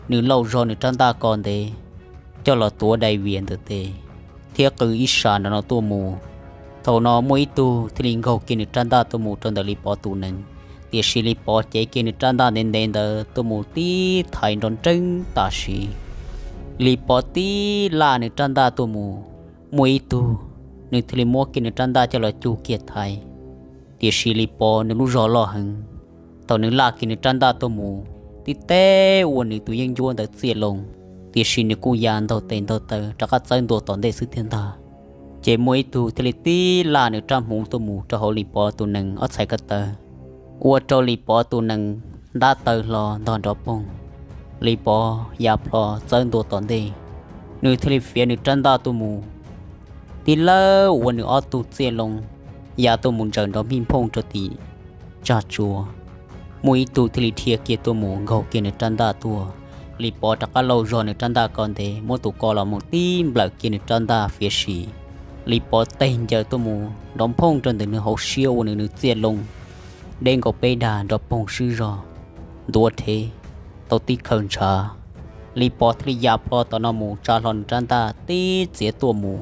nws lauj zog nws rab ntaj ko ntev coj los tuav dai vias ntawm tes thiab qw ib sab nrov no tuaj mus. Thaum no muaj ib tug thiaj li nkaug kiag nws rab ntaj tuaj mus rau ntawm Lis Pov tus nees, tiam sis Lis Pov cev kiag nws rab ntaj ntev ntev ntawd tuaj mus tib thaiv nrov nreeb tam sim. Lis Pov tib laj nws rab ntaj tuaj mus, muaj ib tug nws thiaj li muab kiag nws rab ntaj coj los cug kiag thaiv, tiam sis Lis Pov nws lub zog loj heev. Thaum nws laj kiag nws rab ntaj tuaj mus, tib teb ua nws tus yeeb ncuab ntawd txiaj loo, tiam sis nws kuj ya ntaug tes ntaug taw rov qab txawb ntua tom ntej xwb thiab ntag. Ces muaj ib tug thiaj li tib laj nws rab hmuv tuaj mus rau hauv Lis Pov tus nees ob txhais ko taw, ua rau Lis Pov tus nees ntab taw hlo ntog nrov poog. Lis Pov ya plho txawb ntua tom ntej, nws thiaj li fiav nws rab ntaj tuaj mus, tib lawb ua nws ob tug txiaj loo ya tuaj mus ntsaws nrov mij nphooj rau tim tsag tsua. Muaj ib tug thiaj li dhia kiag tuaj mus nkaug kiag nws rab ntaj tuaj. Lis Pov rov qab lauj zog nws rab ntaj ko ntev, muab tus ko los mus tib nplawm kiag nws rab ntaj fiav sim. Lis Pov teg ncaws tuaj mus nrov nphooj rau ntawm nws hauv siab ua nws nws txiaj loo deb nkaus peb dag nrov poog swb zog, ntuav rhev tau tib khaws ntshav. Lis Pov thiaj li ya plho tom no mus tsa hlo nws rab ntaj tib txiav tuaj mus.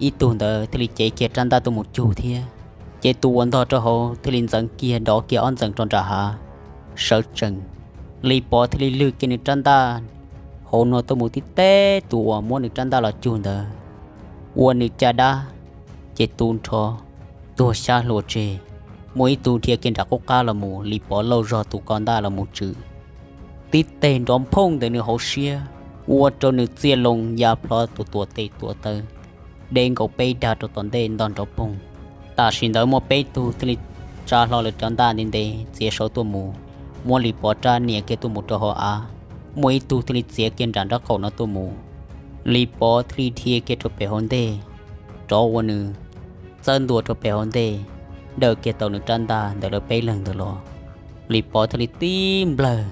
Ib tug ntawd thiaj li cev kiag rab ntaj tuaj mus cug thiab, ces tus uas ntog rau hauv thiaj li ntxeev kiag dov kiag ob ntxees rau nram hav sawv tsees. Lis Pov thiaj li lwg kiag nws rab ntaj hauv no tuaj mus tib teb tus uas muab nws rab ntaj los cug ntawd, ua nws caj dab ces tu nrho tuag xyab hlua tseg. Muaj ib tug dhia kiag nram qub qab los mus, Lis Pov lauj zog tus ko ntaj los mus tswm, tib teg nrov nphooj ntawm nws hauv siab, ua rau nws txiaj loo ya plho tus tuam tes tuam taw deb nkaus peb dag rau tom ntej ntog nrov poog. Tam sim ntawd muaj peb tug thiaj li tsa hlo lawv cov ntaj ntev ntev txiav saud tuaj mus, muab Lis Pov rab nias kiag tuaj mus rau hauv av. Muaj ib tug thiaj li txiav kiag nram nraub qaum no tuaj mus. Lis Pov thiaj li dhia kiag rau pem hauv ntej, rov ua nws txawb ntua rau pem hauv ntej, dawj kiag tau nws rab ntaj ntawm lawv peb leeg ntawd los. Lis Pov thiaj li tib nplawg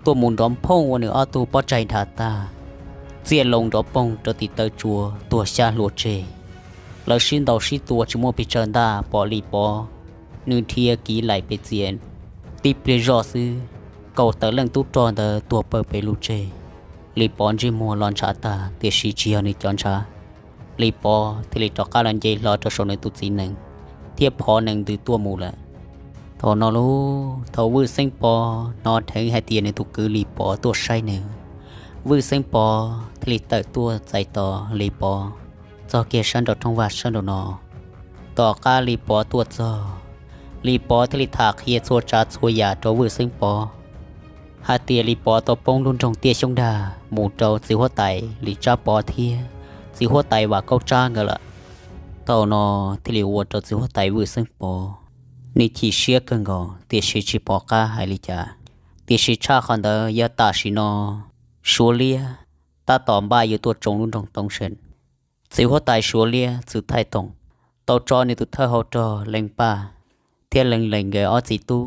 tuaj mus nrov nphooj ua nws ob tug pob tsaig dhas tag, txiaj loo nrov poog rau tim taw tsua tuag xyab hlua tseg. Lawv sib ntaus sib tua tsis muaj pes tsawg ntaj, pom Lis Pov nws dhia kiv laim pes txias, tib pliag zoj xwb kaum tawm leej tub rog ntawd tuag pawg pes lug tseg. Lis Pov ntsej muag los ntshav tag, tiam sis tsis yog nws cov ntshav. Lis Pov thiaj li rov qab los nce hlo rau saum nws tus txiv nees thiab phov nees ntws tuaj mus lawm. Thaum no lauj, thaum Vwj Xeeb Pov hnov dheev hais tias nws tus kwv Lis Pov tuaj saib nws, Vwj Xeeb Pov thiaj li tawm tuaj txais tos Lis Pov. txog kiag sab nraum rooj vag sab nraum no. Tom qab Lis Pov tuaj txog, Lis Pov thiaj li tham qhia txhua tsav txhua yam rau Vwj Xeeb Pov hais tias Lis Pov tau poob lub nroog Tiaj Xyoob Dag mus rau txiv huab tais Lis Tsab Pov thiab txiv huab tais Vam Kaub Tsab nkawd lawm. Thaum no thiaj li ua rau txiv huab tais Vwj Xeeb Pov nws chim siab kawg nkaus, tiam sis tsis pom qab hais li cas. Tiam sis tshaj qhov ntawd yog tam sim no Suav liab tab tom npaj yuav tuaj tsoo lub nroog Toob Seem. Txiv huab tais Suav liab Txwv Thaij Toom tau tso nws tus thawj hauv rog Leej Paj thiab Leej Lees nkawd ob txiv tub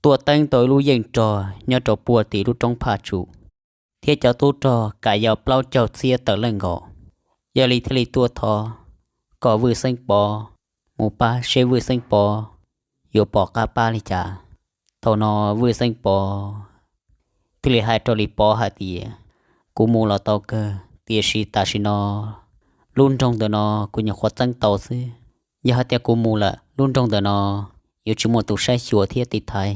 tuaj teeb tau ib lub yeej rog nyob rau puag tim lub roob Phaj Tsum, thiab cov tub rog kam yau plaub caug txhiab tawm leej nkaus. Yog li thiaj li tuaj thov kom Vwj Xeeb Pov mus pab seb Vwj Xeeb Pov yuav pom qab pab li cas. Thaum no Vwj Xeeb Pov thiaj li hais rau Lis Pov hais tias, kuv mus los tau kawg, tiam sis tam sim no lub nroog ntawm no kuv nyuam qhuav txeeb tau xwb. Yog hais tias kuv mus lawm, lub nroog ntawm no yuav tsis muaj tus saib xyuas thiab tiv thaiv.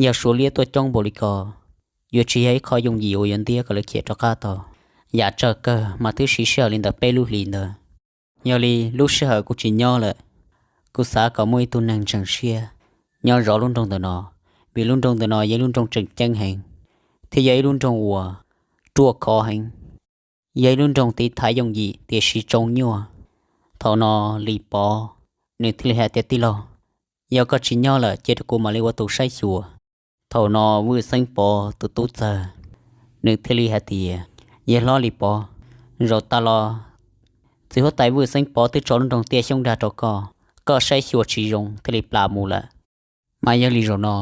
Yog Suav liab tuaj coob npaum li ko, yuav tsis yog ib qho yooj yim uas yuav ntiab kom lawv khiav rov qab tau. Yam tsawg kawg mas twb siv sij hawm li ntawm peb lub hlis ntawd. Yog li lub sij hawm kuv tsis nyob lawm, kuv xav kom muaj ib tug neeg ntseeg siab nyob zov lub nroog ntawm no, vim lub nroog ntawm no yog ib lub nroog tseem ceeb heev, thiab yog ib lub nroog uas ruaj khov heev, yog ib lub nroog tiv thaiv yooj yim tiam sis tsoo nyuaj. Thaum no Lis Pov nws thiaj li hais tias, tij laug, yog koj tsis nyob lawm cia rau kuv mam li ua tus saib xyuas. Thaum no Vwj Xeeb Pov tus tub txawg nws thiaj li hais tias, yawg hlob Lis Pov, zaum tas los txiv huab tais Vwj Xeeb Pov twb tso lub nroog Tiaj Xyoob Dag rau koj, koj saib xyuas tsis zoo thiaj li plam mus lawm. Mas yog li zaum no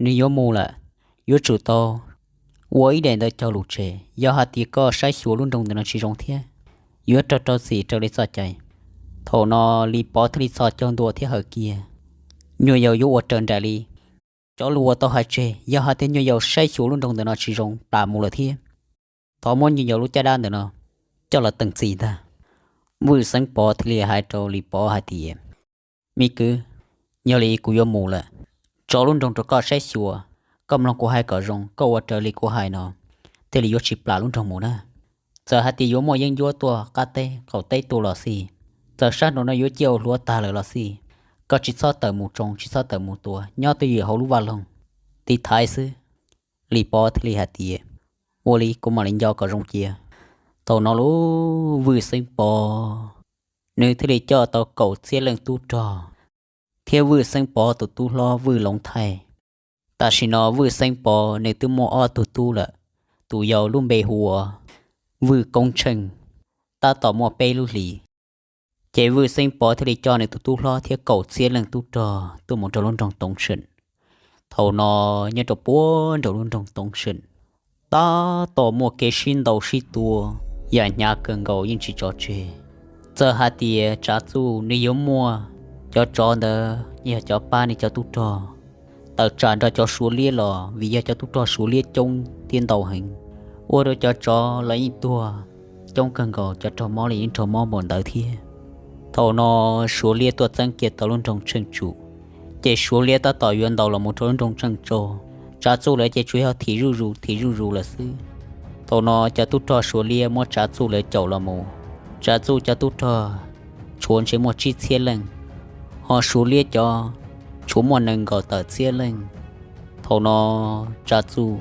nws yuav mus lawm, yuav tsum tau ua ib daim ntawv cog lus tseg. Yog hais tias koj saib xyuas lub nroog ntawm no tsis zoo thiab yuav raug rau txim raws li txoj cai. Thaum no Lis Pov thiaj li txhos caug ntua thiab hawm kiag, nyuam yaus yuav ua raws nraim li cov lus uas tau hais tseg. Yog hais tias nyuam yaus saib xyuas lub nroog ntawm no tsis zoo plam mus lawm thiab, thov muab nyuam yaus lub caj dab ntawm no coj los teem txim ntag. Vwj Xeeb Pov thiaj li hais rau Lis Pov hais tias, me kwv, yog li kuv yuav mus lawm, tso lub nroog rau koj saib xyuas. Koj mloog kuv hais kom zoo, koj ua raws li kuv hais no thiaj li yuav tsis plam lub nroog mus na. Txawm hais tias yuav muaj yeeb ncuab tuaj qab teb qaum teb tuaj los xij, txawm sab nraum no yuav ciaj ua hluav tag lawm los xij, koj tsis txhob tawm mus tsoo, tsis txhob tawm mus tua, nyob twj ywm hauv lub vaj loog tiv thaiv xwb. Lis Pov thiaj li hais tias, ua li kuv mam li nco kom zoo cia. Thaum no lub Vwj Xeeb Pov nws thiaj li coj tau kaum txhiab leej tub rog thiab Vwj Xeeb Pov tus tub hlob Vwj Loov Thaij. Tam sim no Vwj Xeeb Pov nws twb muaj ob tug tub lawm, tus yau lub npe hu ua Vwj Koob Tsheej, tab tom muaj peb lub hlis. Ces Vwj Xeeb Pov thiaj li coj nws tus tub hlob thiab kaum txhiab leej tub rog tuaj mus rau lub nroog Toov Seem. Thaum no nyob rau puag nraum lub nroog Toov Seem, tab tom muaj kev sib ntaus sib tua yam hnyav kawg nkaus yeej tsis tso tseg. Txawm hais tias Tsav Txuj nws yuav muaj cov tsov ntawd yog cov pab nws cov tub rog tawm tsam nrog cov Suav liab los, vim yog cov tub rog Suav liab coob thiab ntau heev, ua rau cov tsov los yeej tuag coob kawg nkaus, cov raug mob los yeej raug mob npaum ntawd thiab. Thaum no Suav liab tuaj txeeb kiag tau lub nroog Tsheej Tsum, ces Suav liab tab tom yuav ntaus los mus rau lub nroog Tsheej Tsau. Tsav Txuj lawv ces tsuas yog thim zuj zus thim zuj zus lawm xwb. Thaum no cov tub rog Suav liab muab Tsav Txuj lawv caum los mus, Tsav Txuj cov tub rog tshuav ntshe muaj tsib txhiab leej, ho Suav liab cov tshuav muaj nees nkaum tawm txhiab leej. Thaum no Tsav Txuj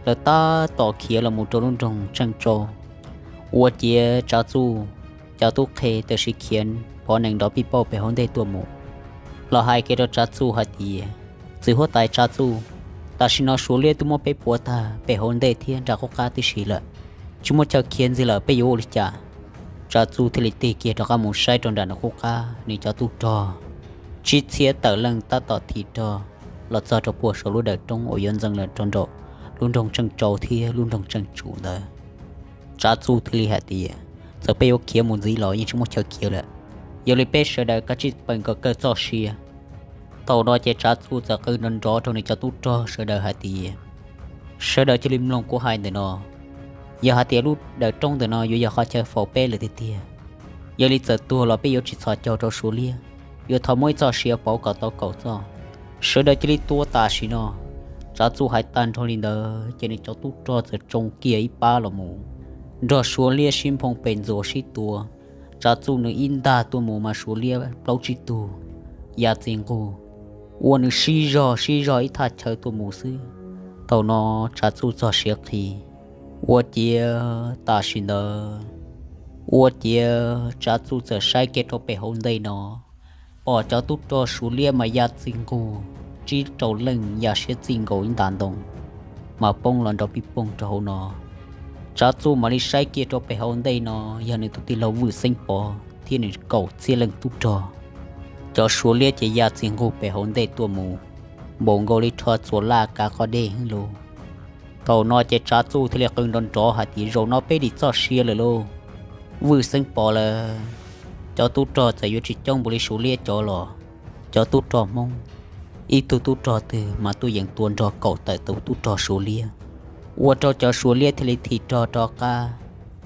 lawv tab tom khiav los mus rau lub nroog Tsheej Tsau, ua ciav Tsav Txuj cov tub qhe tam sim khiav pov nees nrov pij pauj pem hauv ntej tuaj mus, los hais kiag rau Tsav Txuj hais tias, txiv huab tais Tsav Txuj, tam sim no Suav liab twb muab peb puav tag pem hauv ntej thiab nram qub qab tib si lawm, tsis muaj chaw khiav ntxiv lawm, peb yuav ua li cas? Tsav Txuj thiaj li tig kiag rov qab mus saib rau nram nws qub qab, nws cov tub rog tsib txhiab tawm leej tab tom thim rog los txog rau puag saum lub dawm roob uas yuav ntxeev lawm rau nraum lub nroog Tsheej Tsau thiab lub nroog Tsheej Tsum ntawd. Tsav Txuj thiaj li hais tias, txawm peb yuav khiav mus ntxiv los yeej tsis muaj chaw khiav lawm, yog li peb sawv daws kav tsij peem kom kawg txoj sia. Thaum no ces Tsav Txuj txawm qw nrov nrov rau nws cov tub rog sawv daws hais tias, sawv daws cia li mloog kuv hais ntawm no, yog hais tias lub dawm roob ntawm no yuav yog qhov chaw faus peb lawm tiag tiag, yog li txawm tuag los peb yuav tsis txhos caug rau Suav liab, yuav thov muab ib txoj sia pauv kom tau kaum txoj. Sawv daws cia li tua tam sim no. Tsav Txuj hais tag nrho li ntawd ces nws cov tub rog txawm tsoo kiag ib pab los mus nrog Suav liab sib nphoo pes ntxuas sib tua. Tsav Txuj nws ib ntag tuaj mus mas Suav liab plaub tsib tug ya txi nqug, ua nws sib zog sib zog ib thaj chaw tuaj mus xwb. Thaum no Tsav Txuj txog siav qhi, ua ciav tam sim ntawd, ua ciav Tsav Txuj txawm saib kiag rau pem hauv ntej no, pom cov tub rog Suav liab mas ya txi nqug, tsib rau leej ya siab txij nkaus ib nta ntoo, mas poob los nrov pij poog rau hauv no. Tsav Txuj mam li saib kiag rau pem hauv ntej no, yog nws tus tij laug Vwj Xeeb Pov thiab nws kaum txhiab leej tub rog. Cov Suav liab ces ya txi nqug pem hauv ntej tuaj mus, npaum nkaus li rho txuas laj kav qhov dej hwv lug. Thaum no ces Tsav Txuj thiaj li qw nrov nrov hais tias, Zaum no peb dim txoj sia lawm lauj, Vwj Xeeb Pov lawm. Cov tub rog txawm yuav tsis coob npaum li Suav liab cov los, cov tub rog Hmoob, ib tug tub rog twg mas tuaj yeem tua nrog kaum tawm tus tub rog Suav liab, ua rau cov Suav liab thiaj li thim rog rov qab.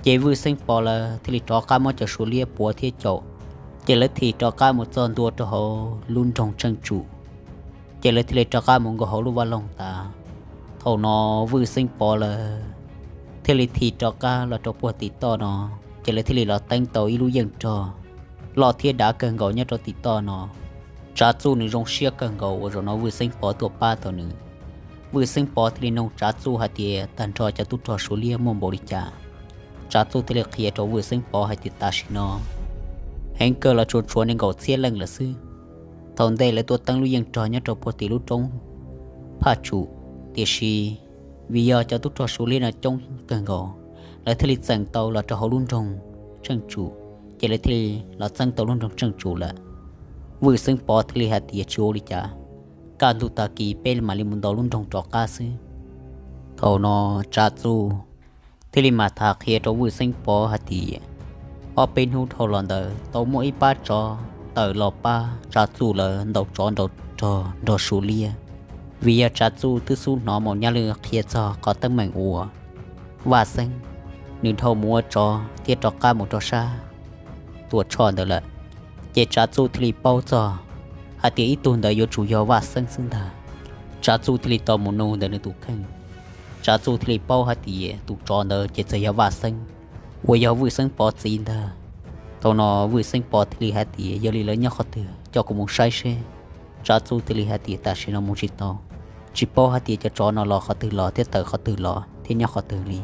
Ces Vwj Xeeb Pov lawv thiaj li rov qab muab cov Suav liab puav thiab caum, ces lawv thim rov qab mus txog ntua rau hauv lub nroog Tsheej Tsum, ces lawv thiaj li rov qab mus nkaum hauv lub vaj loog tas. Thaum no Vwj Xeeb Pov lawv thiaj li thim rov qab los rau puag tim toj no, ces lawv thiaj li los teeb tau ib lub yeej rog loj thiab dav kawg nkaus nyob rau tim toj no. Tsav Txuj nws zoo siab kawg nkaus uas zaum no Vwj Xeeb Pov tuaj pab tau nws. Vwj Xeeb Pov thiaj li noog Tsav Txuj hais tias, Tag nrho cov tub rog Suav liab muaj npaum li cas? Tsav Txuj thiaj li qhia rau Vwj Xeeb Pov hais tias, Tam sim no heev kawg los tsuas tshuav nees nkaum txhiab leej lawm xwb. Thaum ntej lawv tuaj teeb lub yeej rog nyob rau puag tim lub roob Phaj Tsum, tiam sis vim yog cov tub rog Suav liab no coob kawg nkaus, lawv thiaj li txeem tau los rau hauv lub nroog Tsheej Tsum, ces lawv thiaj li los txeeb tau lub nroog Tsheej Tsum lawm. Vwj Xeeb Pov thiaj li hais tias, Tsis ua li cas, kaj ntug tag kis peb mam li mus ntaus lub nroog rov qab xwb. Thaum no Tsav Txuj thiaj li mam tham qhia rau Vwj Xeeb Pov hais tias, ob peb hnub dhau los ntawd tau muaj ib pab tsov tawm los pab Tsav Txuj lawv ntaus tsov ntaus rog nrog Suav liab. Vim yog Tsav Txuj twb xub hnov Maum Nyaj Lwj qhia txog qhov teeb meem uas Vaj Xeeb nws dhau mus ua tsov thiab rov qab mus rau sab Tuam Tshoj ntawd lawm, ces Tsav Txuj thiaj li paub txog hais tias ib tug ntawd yuav tsum yog Vaj Xeeb xwb ntag. Tsav Txuj thiaj li tau mus nug ntawm nws tus kheej, Tsav Txuj thiaj li paub hais tias tus tsov ntawd ces txawm yog Vaj Xeeb uas yog Vwj Xeeb Pov txiv ntag. Thaum no Vwj Xeeb Pov thiaj li hais tias, Yog li lawv nyob qhov twg, coj kuv mus saib seb. Tsav Txuj thiaj li hais tias, Tam sim no mus tsis tau, tsis paub hais tias cov tsov no los qhov twg los thiab tawm qhov twg los thiab nyob qhov twg li.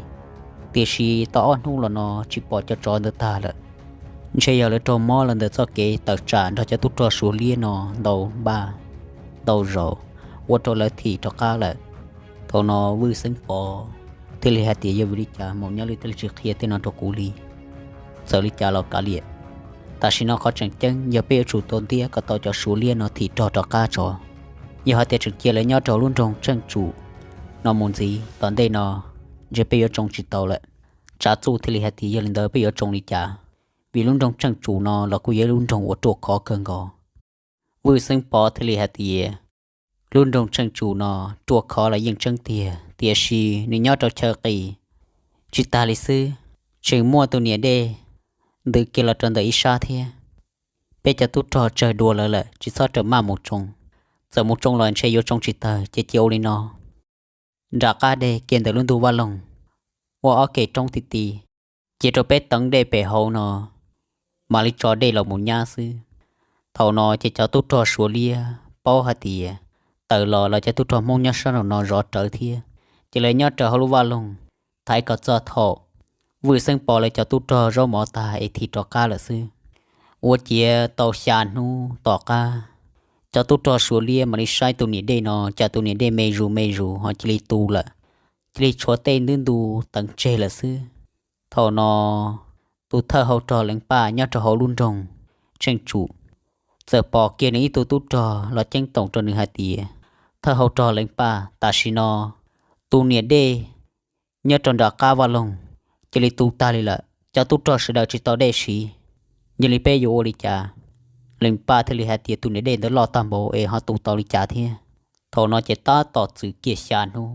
Tiam sis tau ob hnub los no tsis pom cov tsov ntawd tag lawm, ntshe yog lawv raug mob los ntawm txoj kev tawm tsam nrog cov tub rog Suav liab no ntau npaj ntau zaus, ua rau lawv thim rov qab lawm. Thaum no Vwj Xeeb Pov thiaj li hais tias, Yog vim li cas Maum Nyaj Lwj thiaj li tsis qhia tej no rau kuv li? Txawm li cas los kav liam, tam sim no qhov tseem ceeb yog peb yuav tsum tau ntiab kom tau cov Suav liab no thim rog rov qab tso. Yog hais tias tseem cia lawv nyob rau lub nroog Tsheej Tsum no mus ntxiv tom ntej no, ntshe peb yuav tsoo tsis tau lawm. Tsav Txuj thiaj li hais tias, Yog li ntawd peb yuav tsoo li cas? Vim lub nroog Tsheej Tsum no los kuj yog ib lub nroog uas ruaj khov kawg nkaus. Vwj Xeeb Pov thiaj li hais tias, Lub nroog Tsheej Tsum no ruaj khov los yeej tseeb tiag, tiam sis nws nyob rau chaw qis. Tsis tas li xwb, tseem muaj tus niam dej ntws kiag los rau ntawm ib sab thiab. Peb cov tub rog tsawg dua lawv lawm, tsis txhob rawm maj mus tsoo. Txawm mus tsoo los ntshe yuav tsoo tsis tawg, ces cia ua li no. Nram qab dej kiag ntawm lub ntug vaj loog ua ob ke roob ti ti, cia rau peb teev dej pem hauv no mam li tso dej los mus nyab xwb. Thaum no ces cov tub rog Suav liab paub hais tias tawm los lawv cov tub rog Hmoob nyob sab nraum no zov rawv thiab, ces lawv nyob raws hauv lub vaj loog thaiv kom txog thaum Vwj Xeeb Pov lawv cov tub rog zaub mov tag es thim rov qab lawm xwb. Ua ciav tau xya hnub tom qab, cov tub rog Suav liab mam li saib tus niam dej no cas tus niam dej me zus me zus ho cia li tu lawm, cia li tshuav tej ntub ntu teev tseg lawm xwb. Thaum no tus thawj hau rog Leev Paj nyob rau hauv lub nroog Tsheej Tsum txawm pom kiag nws ib tug tub rog los ceeb toom rau nws hais tias, Thawj hau rog Leev Paj, tam sim no tus niam dej nyob rau nram qab vaj loog cia li tu tag li lawm, cov tub rog sawv daws tsis tau dej siv. Yog li peb yuav ua li cas? Leev Paj thiaj li hais tias, Tus niam dej ntawd loj tag npaum es ho tu tau li cas thiab? Thaum no ces tab tom txwm kiag xya hnub,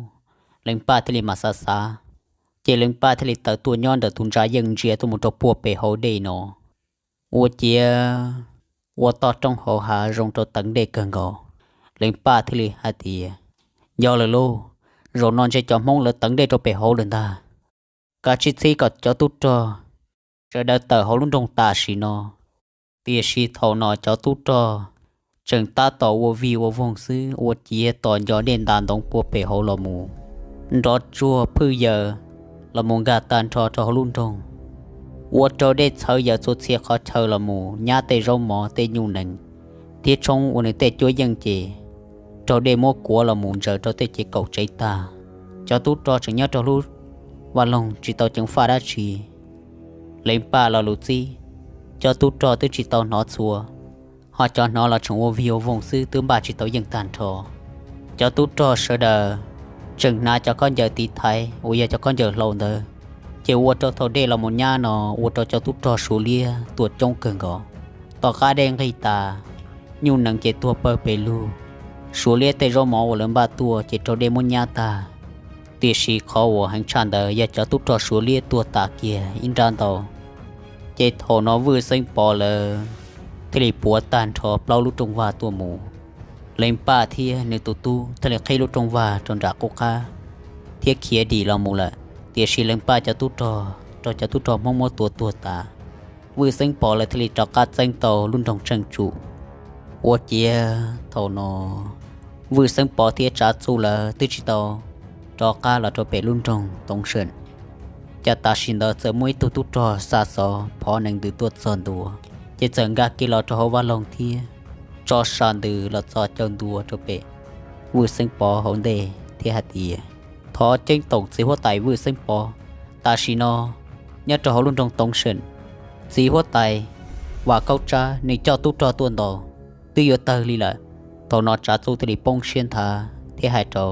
Leev Paj thiaj li mam xav xav, ces Leev Paj thiaj li tawm tuaj nyob ntawm tus ntsa yeej ntsia tuaj mus rau puag pem hauv dej no. Ua ciav ua toj roob hauv hav zoo rau teev dej kawg nkaus. Leev Paj thiaj li hais tias, Yog lawm lauj, zaum no ntshe cov Hmoob lawv teev dej rau pem hauv lawm ntag. Kav tsij txhib kom cov tub rog sawv daws tawm hauv lub nroog tam sim no. Tiam sis thaum no cov tub rog tseem tab tom ua vig ua voog xwb, ua ciav tos nco dej ntas ntoov pua pem hauv los mus, nrov tsuag phwj yaws los mus nkag tag nrho rau hauv lub nroog, ua rau dej txhawv yaws txhua txhia qhov chaw los mus nyab tej zaub mov tej nyuj nees thiab tshoob ua nws tej cuab yeej ces raug dej muab kuav los mus ntsaws rau tej cev kaum tsev tag. Cov tub rog tseem nyob rau hauv lub vaj loog tsis tau ceev faj dab tsi, lees paj lo lus txib, cov tub rog twb tsis tau hnov txhua, ho cov hnov los tseem ua vig ua voog xwb twb npaj tsis tau yeej tag nrho. Cov tub rog sawv daws tseem hnav cov khaub ncaws tiv thaiv uas yog cov khaub ncaws hlau ntawd, ces ua rau thaum dej los mus nyab no ua rau cov tub rog Suav liab tuaj coob kawg nkaus. Tom qab dej nqig tas, nyuj nees ces tuag pawg pes lug, Suav liab tej zaub mov uas lawv npaj tuaj ces raug dej muab nyab tag. Tiam sis qhov uas heev tshaj ntawd yog cov tub rog Suav liab tuag tas kiag ib nrab ntau, ces thaum no Vwj Xeeb Pov lawv thiaj li puav tag nrho plaub lub rooj vag tuaj mus. Lees paj thiab nws tus tub thiaj li qhib lub rooj vag rau nram qub qab thiab khiav dim los mus lawm. Tiam sis lees paj cov tub rog raug cov tub rog Hmoob muab tua tuag tas, Vwj Xeeb Pov lawv thiaj li rov qab txeeb tau lub nroog Tsheej Tsum. Ua ciav thaum no Vwj Xeeb Pov thiab Tsav Txuj lawv twb tsis tau rov qab los rau pem lub nroog Toov Seem. Cas tam sim ntawd txawm muaj ib tug tub rog xa xov phov nees ntws tuaj txog ntua, ces txawm nkag kiag los rau hauv vaj loog thiab tso sa ntws los txog caw ntua rau pem Vwj Xeeb Pov hauv ntej thiab hais tias, thov ceeb toom txiv huab tais Vwj Xeeb Pov, tam sim no nyob rau hauv lub nroog Toov Seem, txiv huab tais Vam Kaub Tsab nws coj tub rog tuaj ntaus twb yuav tawg li lawm. Thaum no Tsav Txuj thiaj li poob siab nthav thiab hais rau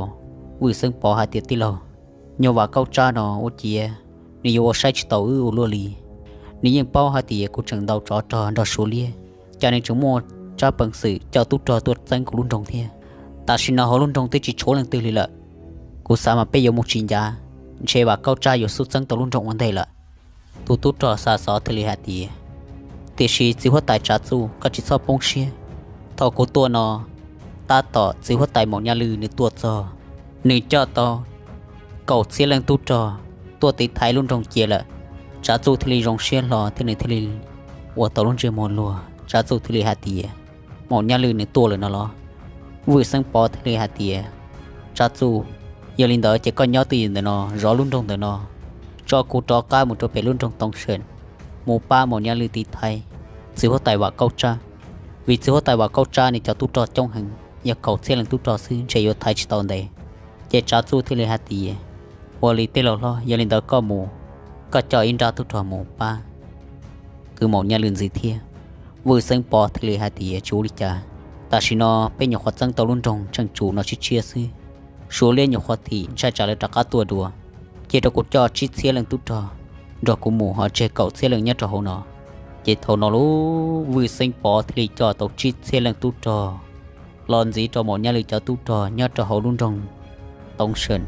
Vwj Xeeb Pov hais tias, tij laug, nyuag Vam Kaub Tsab no ua ciav nws yuav ua saib tsis taus wb ua luaj li. Nws yeej paub hais tias kuv tseem ntaus tsov rog nrog Suav liab, cas nws tseem muaj tsab peev xwm coj tub rog tuaj txeeb kuv lub nroog thiab. Tam sim no hauv lub nroog twb tsis tshuav leej twg li lawm, kuv xav mas peb yuav mus tsis ncav, ntshe Vam Kaub Tsab yuav xub txeeb tau lub nroog ua ntej lawm. Tus tub rog xa xov thiaj li hais tias, tiam sis txiv huab tais Tsav Txuj, koj tsis txhob poob siab. Thaum kuv tuaj no, tab tom txiv huab tais Maum Nyaj Lwj nws tuaj txog, nws coj tau kaum txhiab leej tub rog tuaj tiv thaiv lub nroog cia lawm. Tsav Txuj thiaj li zoo siab hlo thiab nws thiaj li ua tau lub ntsej muag luag. Tsav Txuj thiaj li hais tias, Maum Nyaj Lwj nws tuaj lawm no los? Vwj Xeeb Pov thiaj li hais tias, Tsav Txuj, yog li ntawd ces koj nyob twj ywm ntawm no zov lub nroog ntawm no, tso kuv rov qab mus rau pem lub nroog Toov Seem, mus pab Maum Nyaj Lwj tiv thaiv txiv huab tais Vam Kaub Tsab. Vim txiv huab tais Vam Kaub Tsab nws cov tub rog coob heev, yog kaum txhiab leej tub rog xwb ntshe yuav thaiv tsis tau ntev. Ces Tsav Txuj thiaj li hais tias, ua li tij laug hlob, yog li ntawd koj mus, koj coj ib nrab tub rog mus pab kwv Maum Nyaj Lwj ntxiv thiab. Vwj Xeeb Pov thiaj li hais tias, tsis ua li cas, tam sim no peb nyuam qhuav txeeb tau lub nroog Tsheej Tsum no tshiab tshiab xwb, Suav liab nyuam qhuav thim, ntshai tsam lawv rov qab tuaj dua. Cia rau kuv coj tsib txhiab leej tub rog nrog kuv mus, ho tseg kaum txhiab leej nyob rau hauv no. Ces thaum no lub Vwj Xeeb Pov thiaj li coj tau tsib txhiab leej tub rog los ntxiv rau Maum Nyaj Lwj cov tub rog nyob rau hauv lub nroog Toov Seem.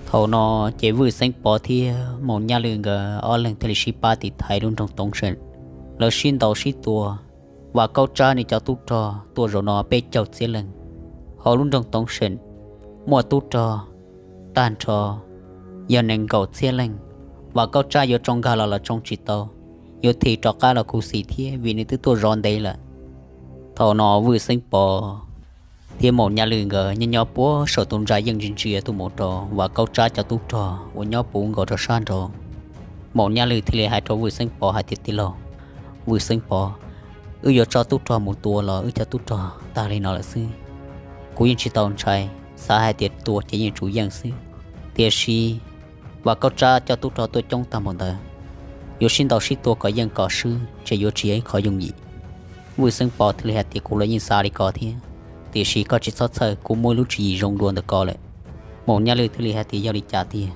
Thaum no ces Vwj Xeeb Pov thiab Maum Nyaj Lwj nkawd ob leeg thiaj li sib pab tiv thaiv lub nroog Toov Seem. Lawv sib ntaus sib tua, Vam Kaub Tsab nws cov tub rog tuaj zaum no peb caug txhiab leej. Hauv lub nroog Toov Seem muaj tub rog tag nrho yog nees nkaum txhiab leej. Vam Kaub Tsab yuav tsoo nkag los los tsoo tsis tau, yuav thim rov qab los khuv xim thiab vim nws twb tuaj zov ntev lawm. Thaum no Vwj Xeeb Pov thiab Maum Nyaj Lwj nkawd nyob nyob puag saum tus ntsa yeej ntsia ntsia tuaj mus rau Vam Kaub Tsab cov tub rog uas nyob puv nkaus rau sab nraud. Maum Nyaj Lwj thiaj li hais rau Vwj Xeeb Pov hais tias, tij laug Vwj Xeeb Pov, wb yuav tso tub rog mus tua los wb cov tub rog tag li no lawm xwb. Kuv yeej tsis tau ntshai, xav hais tias tua ces yeej tsum yeej xwb. Tiam sis Vam Kaub Tsab coj tub rog tuaj coob tag npaum ntawd, yuav sib ntaus sib tua kom yeej kom swb ces yuav tsis yog ib qho yooj yim. Vwj Xeeb Pov thiaj li hais tias, kuv los yeej xav li ko thiab, tiam sis koj tsis txhob txhawj, kuv muaj ib lub tswv yim zoo dua ntawm ko lawm. Maum Nyaj Lwj thiaj li hais tias, yog li cas tiag?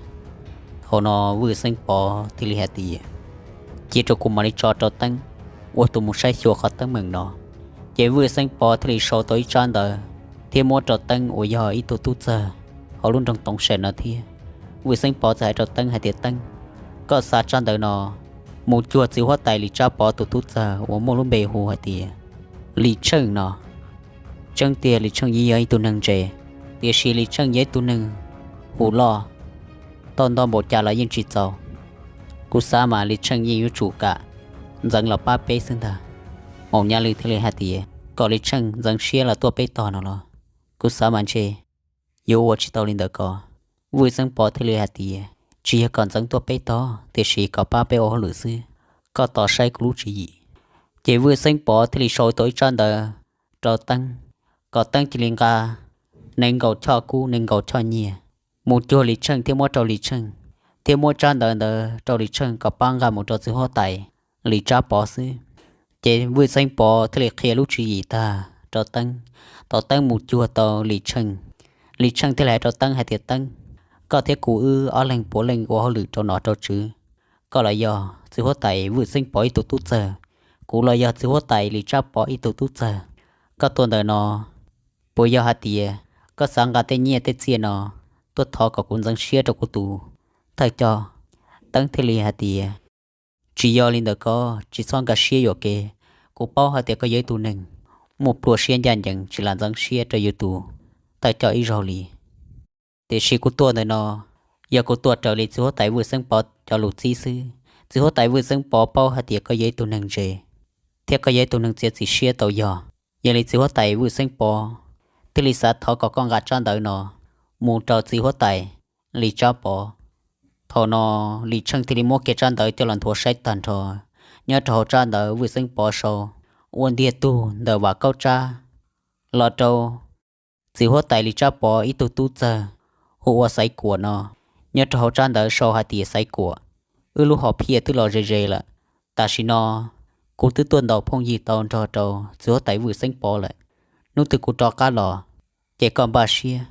Thaum no Vwj Xeeb Pov thiaj li hais tias, cia rau kuv mam li tso rau teeb ua tus mus saib xyuas qhov teeb meem no. Ces Vwj Xeeb Pov thiaj li sau tau ib tsab ntawv thiab muab rau Teeb uas yog ib tug tub txawg hauv lub nroog Toov Sem no thiab. Vwj Xeeb Pov txawm hais rau Teeb hais tias, Teeb, koj xa tsab ntawv no mus cuag txiv huab tais Lis Tsab Pov tus tub txawg uas muaj lub npe hu hais tias Lis Tsheej no. Tseeb tiag Lis Tsheej yeej yog ib tug neeg ntse, tiam sis Lis Tsheej yog ib tug neeg hu loj, tau nto npaum cas los yeej tsis txaus. Kuv xav mas Lis Tsheej yeej yuav tsum kam ntxeev los pab peb xwb ntag. Maum Nyaj Lwj thiaj li hais tias kom Lis Tsheej ntxeev siab los tuaj peb tog no los kuv xav mas ntshe yuav ua tsis tau li ntawd ko. Vwj Xeeb Pov thiaj li hais tias tsis yog kom ntxeev tuaj peb tog, tiam sis kom pab peb ua hauj lwm xwb, koj tos saib kuv lub tswv yim. Ces Vwj Xeeb Pov thiaj li sau tau ib tsab ntawv rau Teeb, kom Teeb cia li nqa nees nkaum choj kub nees nkaum choj nyiaj mus cuag Lis Tsheej thiab muab rau Lis Tsheej, thiab muab tsab ntawv ntawd rau Lis Tsheej kom pab nqa mus rau txiv huab tais Lis Tsab Pov xwb. Ces Vwj Xeeb Pov thiaj li qhia lub tswv yim tag rau Teeb, tau Teeb mus cuag tau Lis Tsheej. Lis Tsheej thiaj li hais rau Teeb hais tias Teeb, koj thiab kuv wb ob leeg puav leej ua hauj lwm rau nom rau tswv. Koj los yog txiv huab tais Vwj Xeeb Pov ib tug tub txawg, kuv los yog txiv huab tais Lis Tsab Pov ib tug tub txawg. Koj tuaj ntawm no puas yog hais tias koj xav nqa tej nyiaj tej txiaj no tuaj thov kom kuv ntxeev siab rau kuv tus thawj coj? Teeb thiaj li hais tias tsis yog li ntawd ko, tsis txhob nkag siab yuam kev. Kuv paub hais tias koj yog ib tug neeg muaj pluaj siab ncaj ncees tsis lam ntxeev siab rau yus tus thawj coj ib zaug li. Tiam sis kuv tuaj ntawm no yog kuv tuaj raws li txiv huab tais Vwj Xeeb Pov cov lus txib xwb. Txiv huab tais Vwj Xeeb Pov paub hais tias koj yog ib tug neeg ntse thiab koj yog ib tug neeg txiav txim siab tau yog. Yog li txiv huab tais Vwj Xeeb Pov thiaj li xav thov kom koj nqa tsab ntawv no mus rau txiv huab tais Lis Tsab Pov. Thaum no Lis Tsheej thiaj li muab kiag tsab ntawv coj los nthuav saib tag nrho. Nyob rau hauv tsab ntawv Vwj Xeeb Pov sau ua ntiag tug ntawm Vam Kaub Tsab los rau txiv huab tais Lis Tsab Pov ib tug tub txawg hu ua Xaiv Kuam no. Nyob rau hauv tsab ntawv sau hais tias Xaiv Kuam, wb lub hom phiaj twb los ze ze lawm. Tam sim no kuv twb tuaj ntaus phooj ywg tau nrog rau txiv huab tais Vwj Xeeb Pov lawm. Hnub twg kuv rov qab los ces koj npaj siab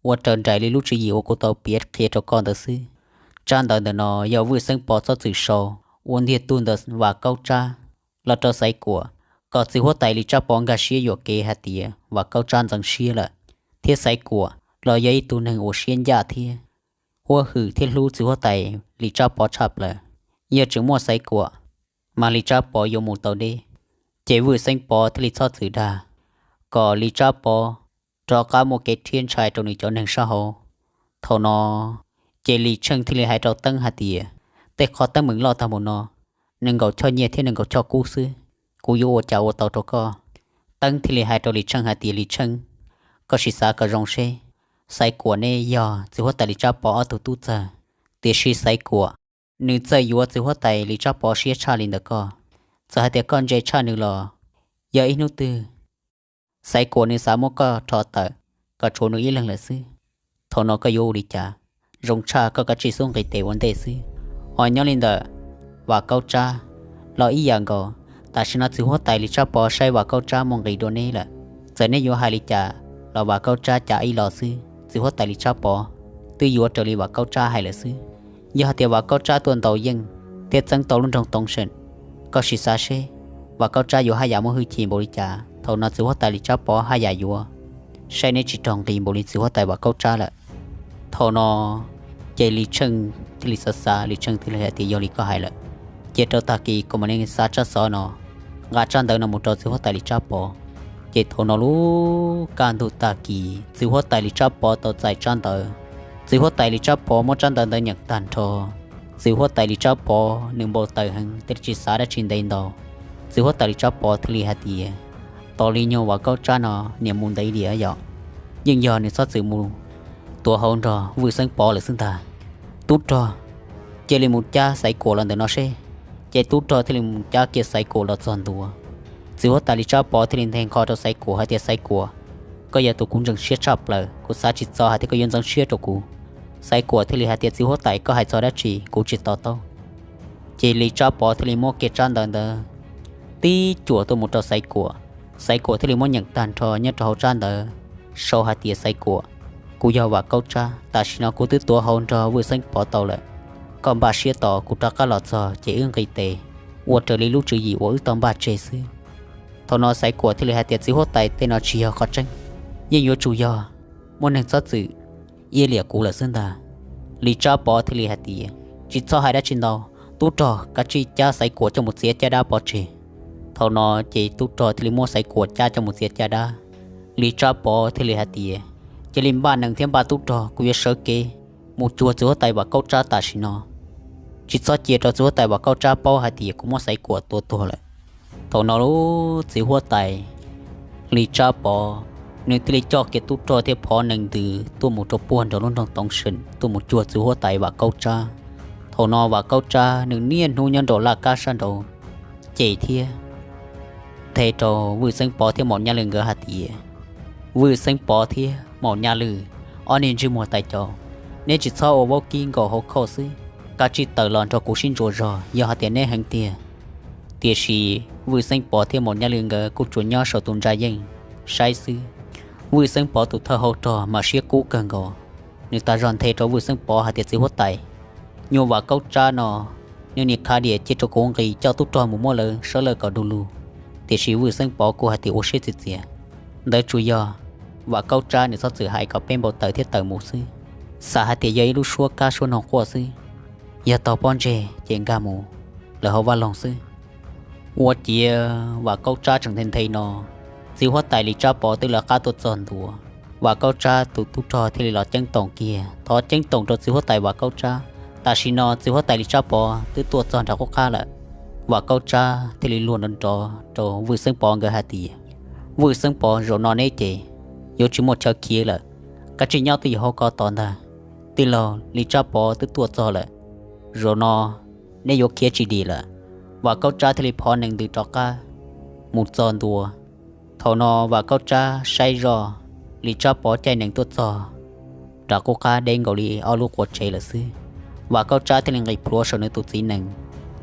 ua raws nraim li lub tswv yim uas kuv tau piav qhia rau koj ntawd xwb. Tsab ntawv ntawm no yog Vwj Xeeb Pov txhob txwm sau ua ntiag tug ntawm Vam Kaub Tsab los rau Xaiv Kuam, kom txiv huab tais Lis Tsab Pov nkag siab yuam kev hais tias Vam Kaub Tsab ntxeev siab lawm, thiab Xaiv Kuam los yog ib tug neeg uas siab ncaj thiab huab hwm thiab hlub txiv huab tais Lis Tsab Pov tshaj plaws. Yog tseem muaj Xaiv Kuam mas Lis Tsab Pov yuav mus tau deb. Ces Vwj Xeeb Pov thiaj li txhob txwm dag kom Lis Tsab Pov rov qab muaj kev rhiab ntshai rau nws cov neeg sab hauv. Thaum no ces Lis Tsheej thiaj li hais rau Teeb hais tias tej qhov teeb meem loj tag mus no, nees nkaum choj nyiaj thiab nees nkaum choj kub xwb, kuv yuav ua cas ua tau rau koj? Teeb thiaj li hais rau Lis Tsheej hais tias Lis Tsheej, koj sim xav kom zoo seb, Xaiv Kuam ne yog txiv huab tais Lis Tsab Pov ob tug tub txawg, tiam sis Xaiv Kuam nws txawj yuav txiv huab tais Lis Tsab Pov siab tshaj li ntawm koj. Txawm hais tias koj ntse tshaj nws los yog ib hnub twg Xaiv Kuam nws xav muab koj rho tawm kom tshuav nws ib leeg lawm xwb, thaum no koj yuav ua li cas? Zoo tshaj koj kav tsij xub nqis tes ua ntej xwb. Ho nyob li ntawm Vam Kaub Tsab los ib yam nkaus, tam sim no txiv huab tais Lis Tsab Pov saib Vam Kaub Tsab mus nqis dua neb lawm. Txawm neb yuav hais li cas los Vam Kaub Tsab cav ib los xwb, txiv huab tais Lis Tsab Pov twb yuav raws li Vam Kaub Tsab hais lawm xwb. Yog hais tias Vam Kaub Tsab tuaj ntaus yeej thiab txeeb tau lub nroog Toov Seem, koj sim xav seb Vam Kaub Tsab yuav haj yam muaj hwj chim npaum li cas? Thaum no txiv huab tais Lis Tsab Pov haj yam yuav saib neb tsis raug nqis npaum li txiv huab tais Vam Kaub Tsab lawm. Thaum no ces Lis Tsheej thiaj li xav xav, Lis Tsheej thiaj li hais tias yog li koj hais lawm. Ces rau tag kis kuv mam li xa tsab xov no, nqa tsab ntawv no mus rau txiv huab tais Lis Tsab Pov. Ces thaum no lub kaj ntug tag kis txiv huab tais Lis Tsab Pov tau txais tsab ntawv. Txiv huab tais Lis Tsab Pov muab tsab ntawv ntawd nyeem tag nrho, txiv huab tais Lis Tsab Pov nws npau taws heev thiaj li tsis xav dab tsi ntev ntau. Txiv huab tais Lis Tsab Pov thiaj li hais tias tos li nyuag Vam Kaub Tsab no niam mus ntev li yom, yeej yog nws txhob txwm mus tuav hauv nrog Vwj Xeeb Pov lawm xwb ntag. Tub rog, cia li mus cab Xaiv Kuam los ntawm no seb. Ces tub rog thiaj li mus cab kiag Xaiv Kuam los txog ntua. Txiv huab tais Lis Tsab Pov thiaj li nthe nqho rau Xaiv Kuam hais tias Xaiv Kuam, koj yog tus kuv ntseeg siab tshaj plaws, kuv xav tsis txog hais tias koj yuav ntxeev siab rau kuv. Xaiv Kuam thiaj li hais tias txiv huab tais, koj hais txog dab tsi kuv tsis to taub. Ces Lis Tsab Pov thiaj li muab kiag tsab ntawv ntawd tib cuam tuaj mus rau Xaiv Kuam. Xaiv Kuam thiaj li muab nyeem tag nrho nyob rau hauv tsab ntawv sau hais tias Xaiv Kuam, kuv yog Vam Kaub Tsab, tam sim no kuv twb tuav hauv nrog Vwj Xeeb Pov tau lawm. Koj npaj siab tos kuv rov qab los txog ces wb nqis tes ua raws li lub tswv yim uas wb tau npaj tseg xwb. Thaum no Xaiv Kuam thiaj li hais tias txiv huab tais, tej no tsis yog qhov tseeb, yeej yuav tsum yog muaj neeg txhob txwm iab liam kuv lawm xwb ntag. Lis Tsab Pov thiaj li hais tias tsis txhob hais dab tsi ntau, tub rog kav tsij cab Xaiv Kuam coj mus txiav caj dab pov tseg. Thaum no ces tub rog thiaj li muab Xaiv Kuam cab coj mus txiav caj dab. Lis Tsab Pov thiaj li hais tias cia li npaj nees thiab npaj tub rog, kuv yuav sawv kev mus cuag txiv huab tais Vam Kaub Tsab tam sim no. tsis txhob cia rau txiv huab tais Vam Kaub Tsab paub hais tias kuv muab Xaiv Kuam tua tuag lawm. Thaum no lub txiv huab tais Lis Tsab Pov nws thiaj li coj kiag tub rog thiab phov nees ntws tuaj mus rau puag nraum lub nroog Toov Seem tuaj mus cuag txiv huab tais Vam Kaub Tsab. Thaum no Vam Kaub Tsab nws niaj hnub nyob nraum laj kab sab nraud ces thiab nthe rau Vwj Xeeb Pov thiab Maum Nyaj Lwj nkawd hais tias, Vwj Xeeb Pov thiab Maum Nyaj Lwj, ob niag ntsej muag tais caus, neb tsis txhob ua vaub kib nkaus hauv khauj xwb, kav tsij tawm los nrog kuv sib ntsuas zog yog hais tias neb heev tiag. Tiam sis Vwj Xeeb Pov thiab Maum Nyaj Lwj nkawd kuj tsuas nyob saum tus ntsa yeej saib xwb. Vwj Xeeb Pov tus thawj hauv rog mas siab kub kawg nkaus, nws tas zog nthe rau Vwj Xeeb Pov hais tias, Txiv huab tais, nyuag Vam Kaub Tsab no, nws nim khav diam cia rau kuv nqis coj tub rog mus muab lawv sawv lawj kom du lug. Tiam sis Vwj Xeeb Pov kuj hais tias, Ua siab txias txias, ntawd tsuas yog Vam Kaub Tsab nws txhob txwm hais kom peb npau taws thiab tawm mus xwb. Xav hais tias yog ib lub suab kab suab noog quaj xwb, yog tau pob ntseg ces nkag mus lawm hauv vaj loog xwb. Ua ciav Vam Kaub Tsab tseem nthe nthe no, txiv huab tais Lis Tsab Pov twb lawv qab tuaj txog ntua. Vam Kaub Tsab tus tub rog thiaj li los ceeb toom kiag, thov ceeb toom rau txiv huab tais Vam Kaub Tsab. Tam sim no txiv huab tais Lis Tsab Pov twb tuaj txog nram qub qab lawm. Vam Kaub Tsab thiaj li luag nrov nrov rau Vwj Xeeb Pov nkawd hais tias, Vwj Xeeb Pov, zaum no neb ces yuav tsis muaj chaw khiav lawm, kav tsij nyob twj ywm hauv ko tos ntag. Tij laug Lis Tsab Pov twb tuaj txog lawm, zaum no neb yuav khiav tsis dim lawm. Vam Kaub Tsab thiaj li phov nees ntws rov qab mus txog ntua. Thaum no Vam Kaub Tsab saib zoj Lis Tsab Pov caij nees tuaj txog nram qub qab deb nkaus li ob lub quav tsev lawm xwb. Vam Kaub Tsab thiaj li nqis plhuav saum nws tus txiv nees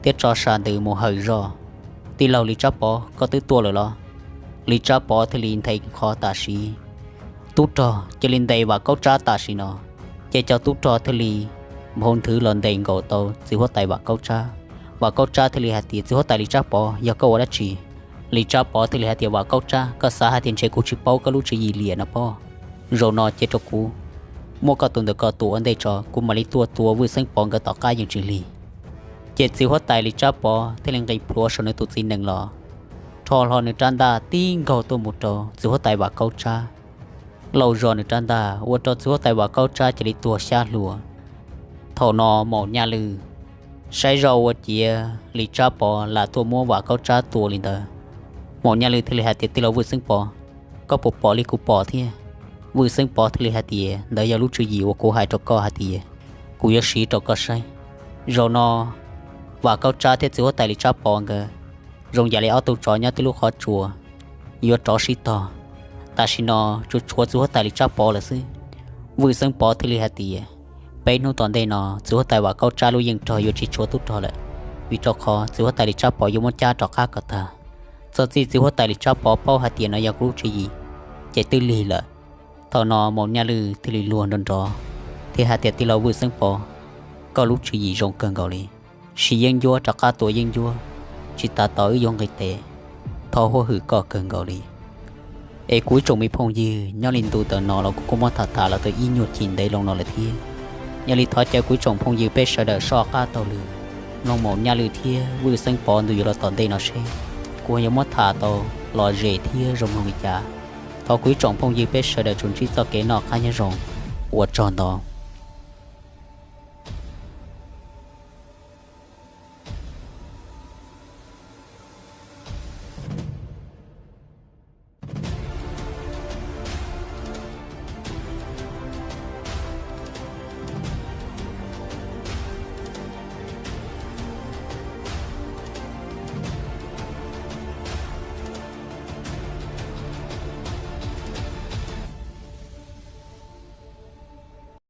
thiab tso sam ntws mus hawm zoj, Tij laug Lis Tsab Pov, koj twb tuaj lawm los? Lis Tsab Pov thiaj li nthe qho tam sim, tub rog cia li ntes Vam Kaub Tsab tam sim no, ces cov tub rog thiaj li nphau nthwv los ntes nkaus tau txiv huab tais Vam Kaub Tsab. Vam Kaub Tsab thiaj li hais tias, Txiv huab tais Lis Tsab Pov, yog koj ua dab tsi? Lis Tsab Pov thiaj li hais tias, Vam Kaub Tsab, koj xav hais tias ntshe kuv tsis paub koj lub tswv yim liam no pob? Zaum no cia rau kuv muab koj tus ntawm ko tua ua ntej tso, kuv mam li tuaj tua Vwj Xeeb Pov nkawd tom qab yeej tsis lig. Ces txiv huab tais Lis Tsab Pov thiaj li nqis plhuav saum nws tus txiv nees los, rho hlo nws rab ntaj tib nkaug tuaj mus rau txiv huab tais Vam Kaub Tsab, lauj zog nws rab ntaj ua rau txiv huab tais Vam Kaub Tsab cia li tuag xyab hlua. Thaum no Maum Nyaj Lwj saib zoj ua ciav Lis Tsab Pov lam tuaj muab Vam Kaub Tsab tua li ntawd, Maum Nyaj Lwj thiaj li hais tias, Tij laug Vwj Xeeb Pov, koj puas pom li kuv pom thiab? Vwj Xeeb Pov thiaj li hais tias, Ntawd yog lub tswv yim uas kuv hais rau koj hais tias kuv yuav siv rau koj saib. Zaum no Vam Kaub Tsab thiab txiv huab tais Lis Tsab Pov nkawd zoo yam li ob tug tsov nyob tib lub qhov tsua yuav rov sib tog. Tam sim no tsuas tshuav txiv huab tais Lis Tsab Pov lawm xwb. Vwj Xeeb Pov thiaj li hais tias, Peb hnub tom ntej no txiv huab tais Vam Kaub Tsab lub yeej rog yuav tsis tshuav tub rog lawm, vim rau qhov txiv huab tais Lis Tsab Pov yuav muab cab rov qab kom tag. Txog txij txiv huab tais Lis Tsab Pov paub hais tias no yog kuv lub tswv yim, ces twb lig lawm. Thaum no Maum Nyaj Lwj thiaj li luag nrov nrov thiab hais tias, Tij laug Vwj Xeeb Pov, koj lub tswv yim zoo kawg nkaus li. Siv yeeb ncuab rov qab tua yeeb ncuab, tsis tas tos wb yuav nqis tes, thov huab hwm koj kawg nkaus li. Es kuv ib tsoom me phooj ywg, nyob li ntu ntawm no los kuv kuj muab tham tham los tau ib nyuag chim ntev loo no lawm thiab. Yog li thov caw kuv ib tsoom phooj ywg peb sawv daws soj qab taug lw mloog Maum Nyaj Lwj thiab Vwj Xeeb Pov ntu yuav los tom ntej no seb kuv yuav muab tham tau lom zem thiab zoo mloog li cas. Thov kuv ib tsoom phooj ywg peb sawv daws tsuas ntsib txoj kev noj qab nyob zoo, ua tsaug ntau.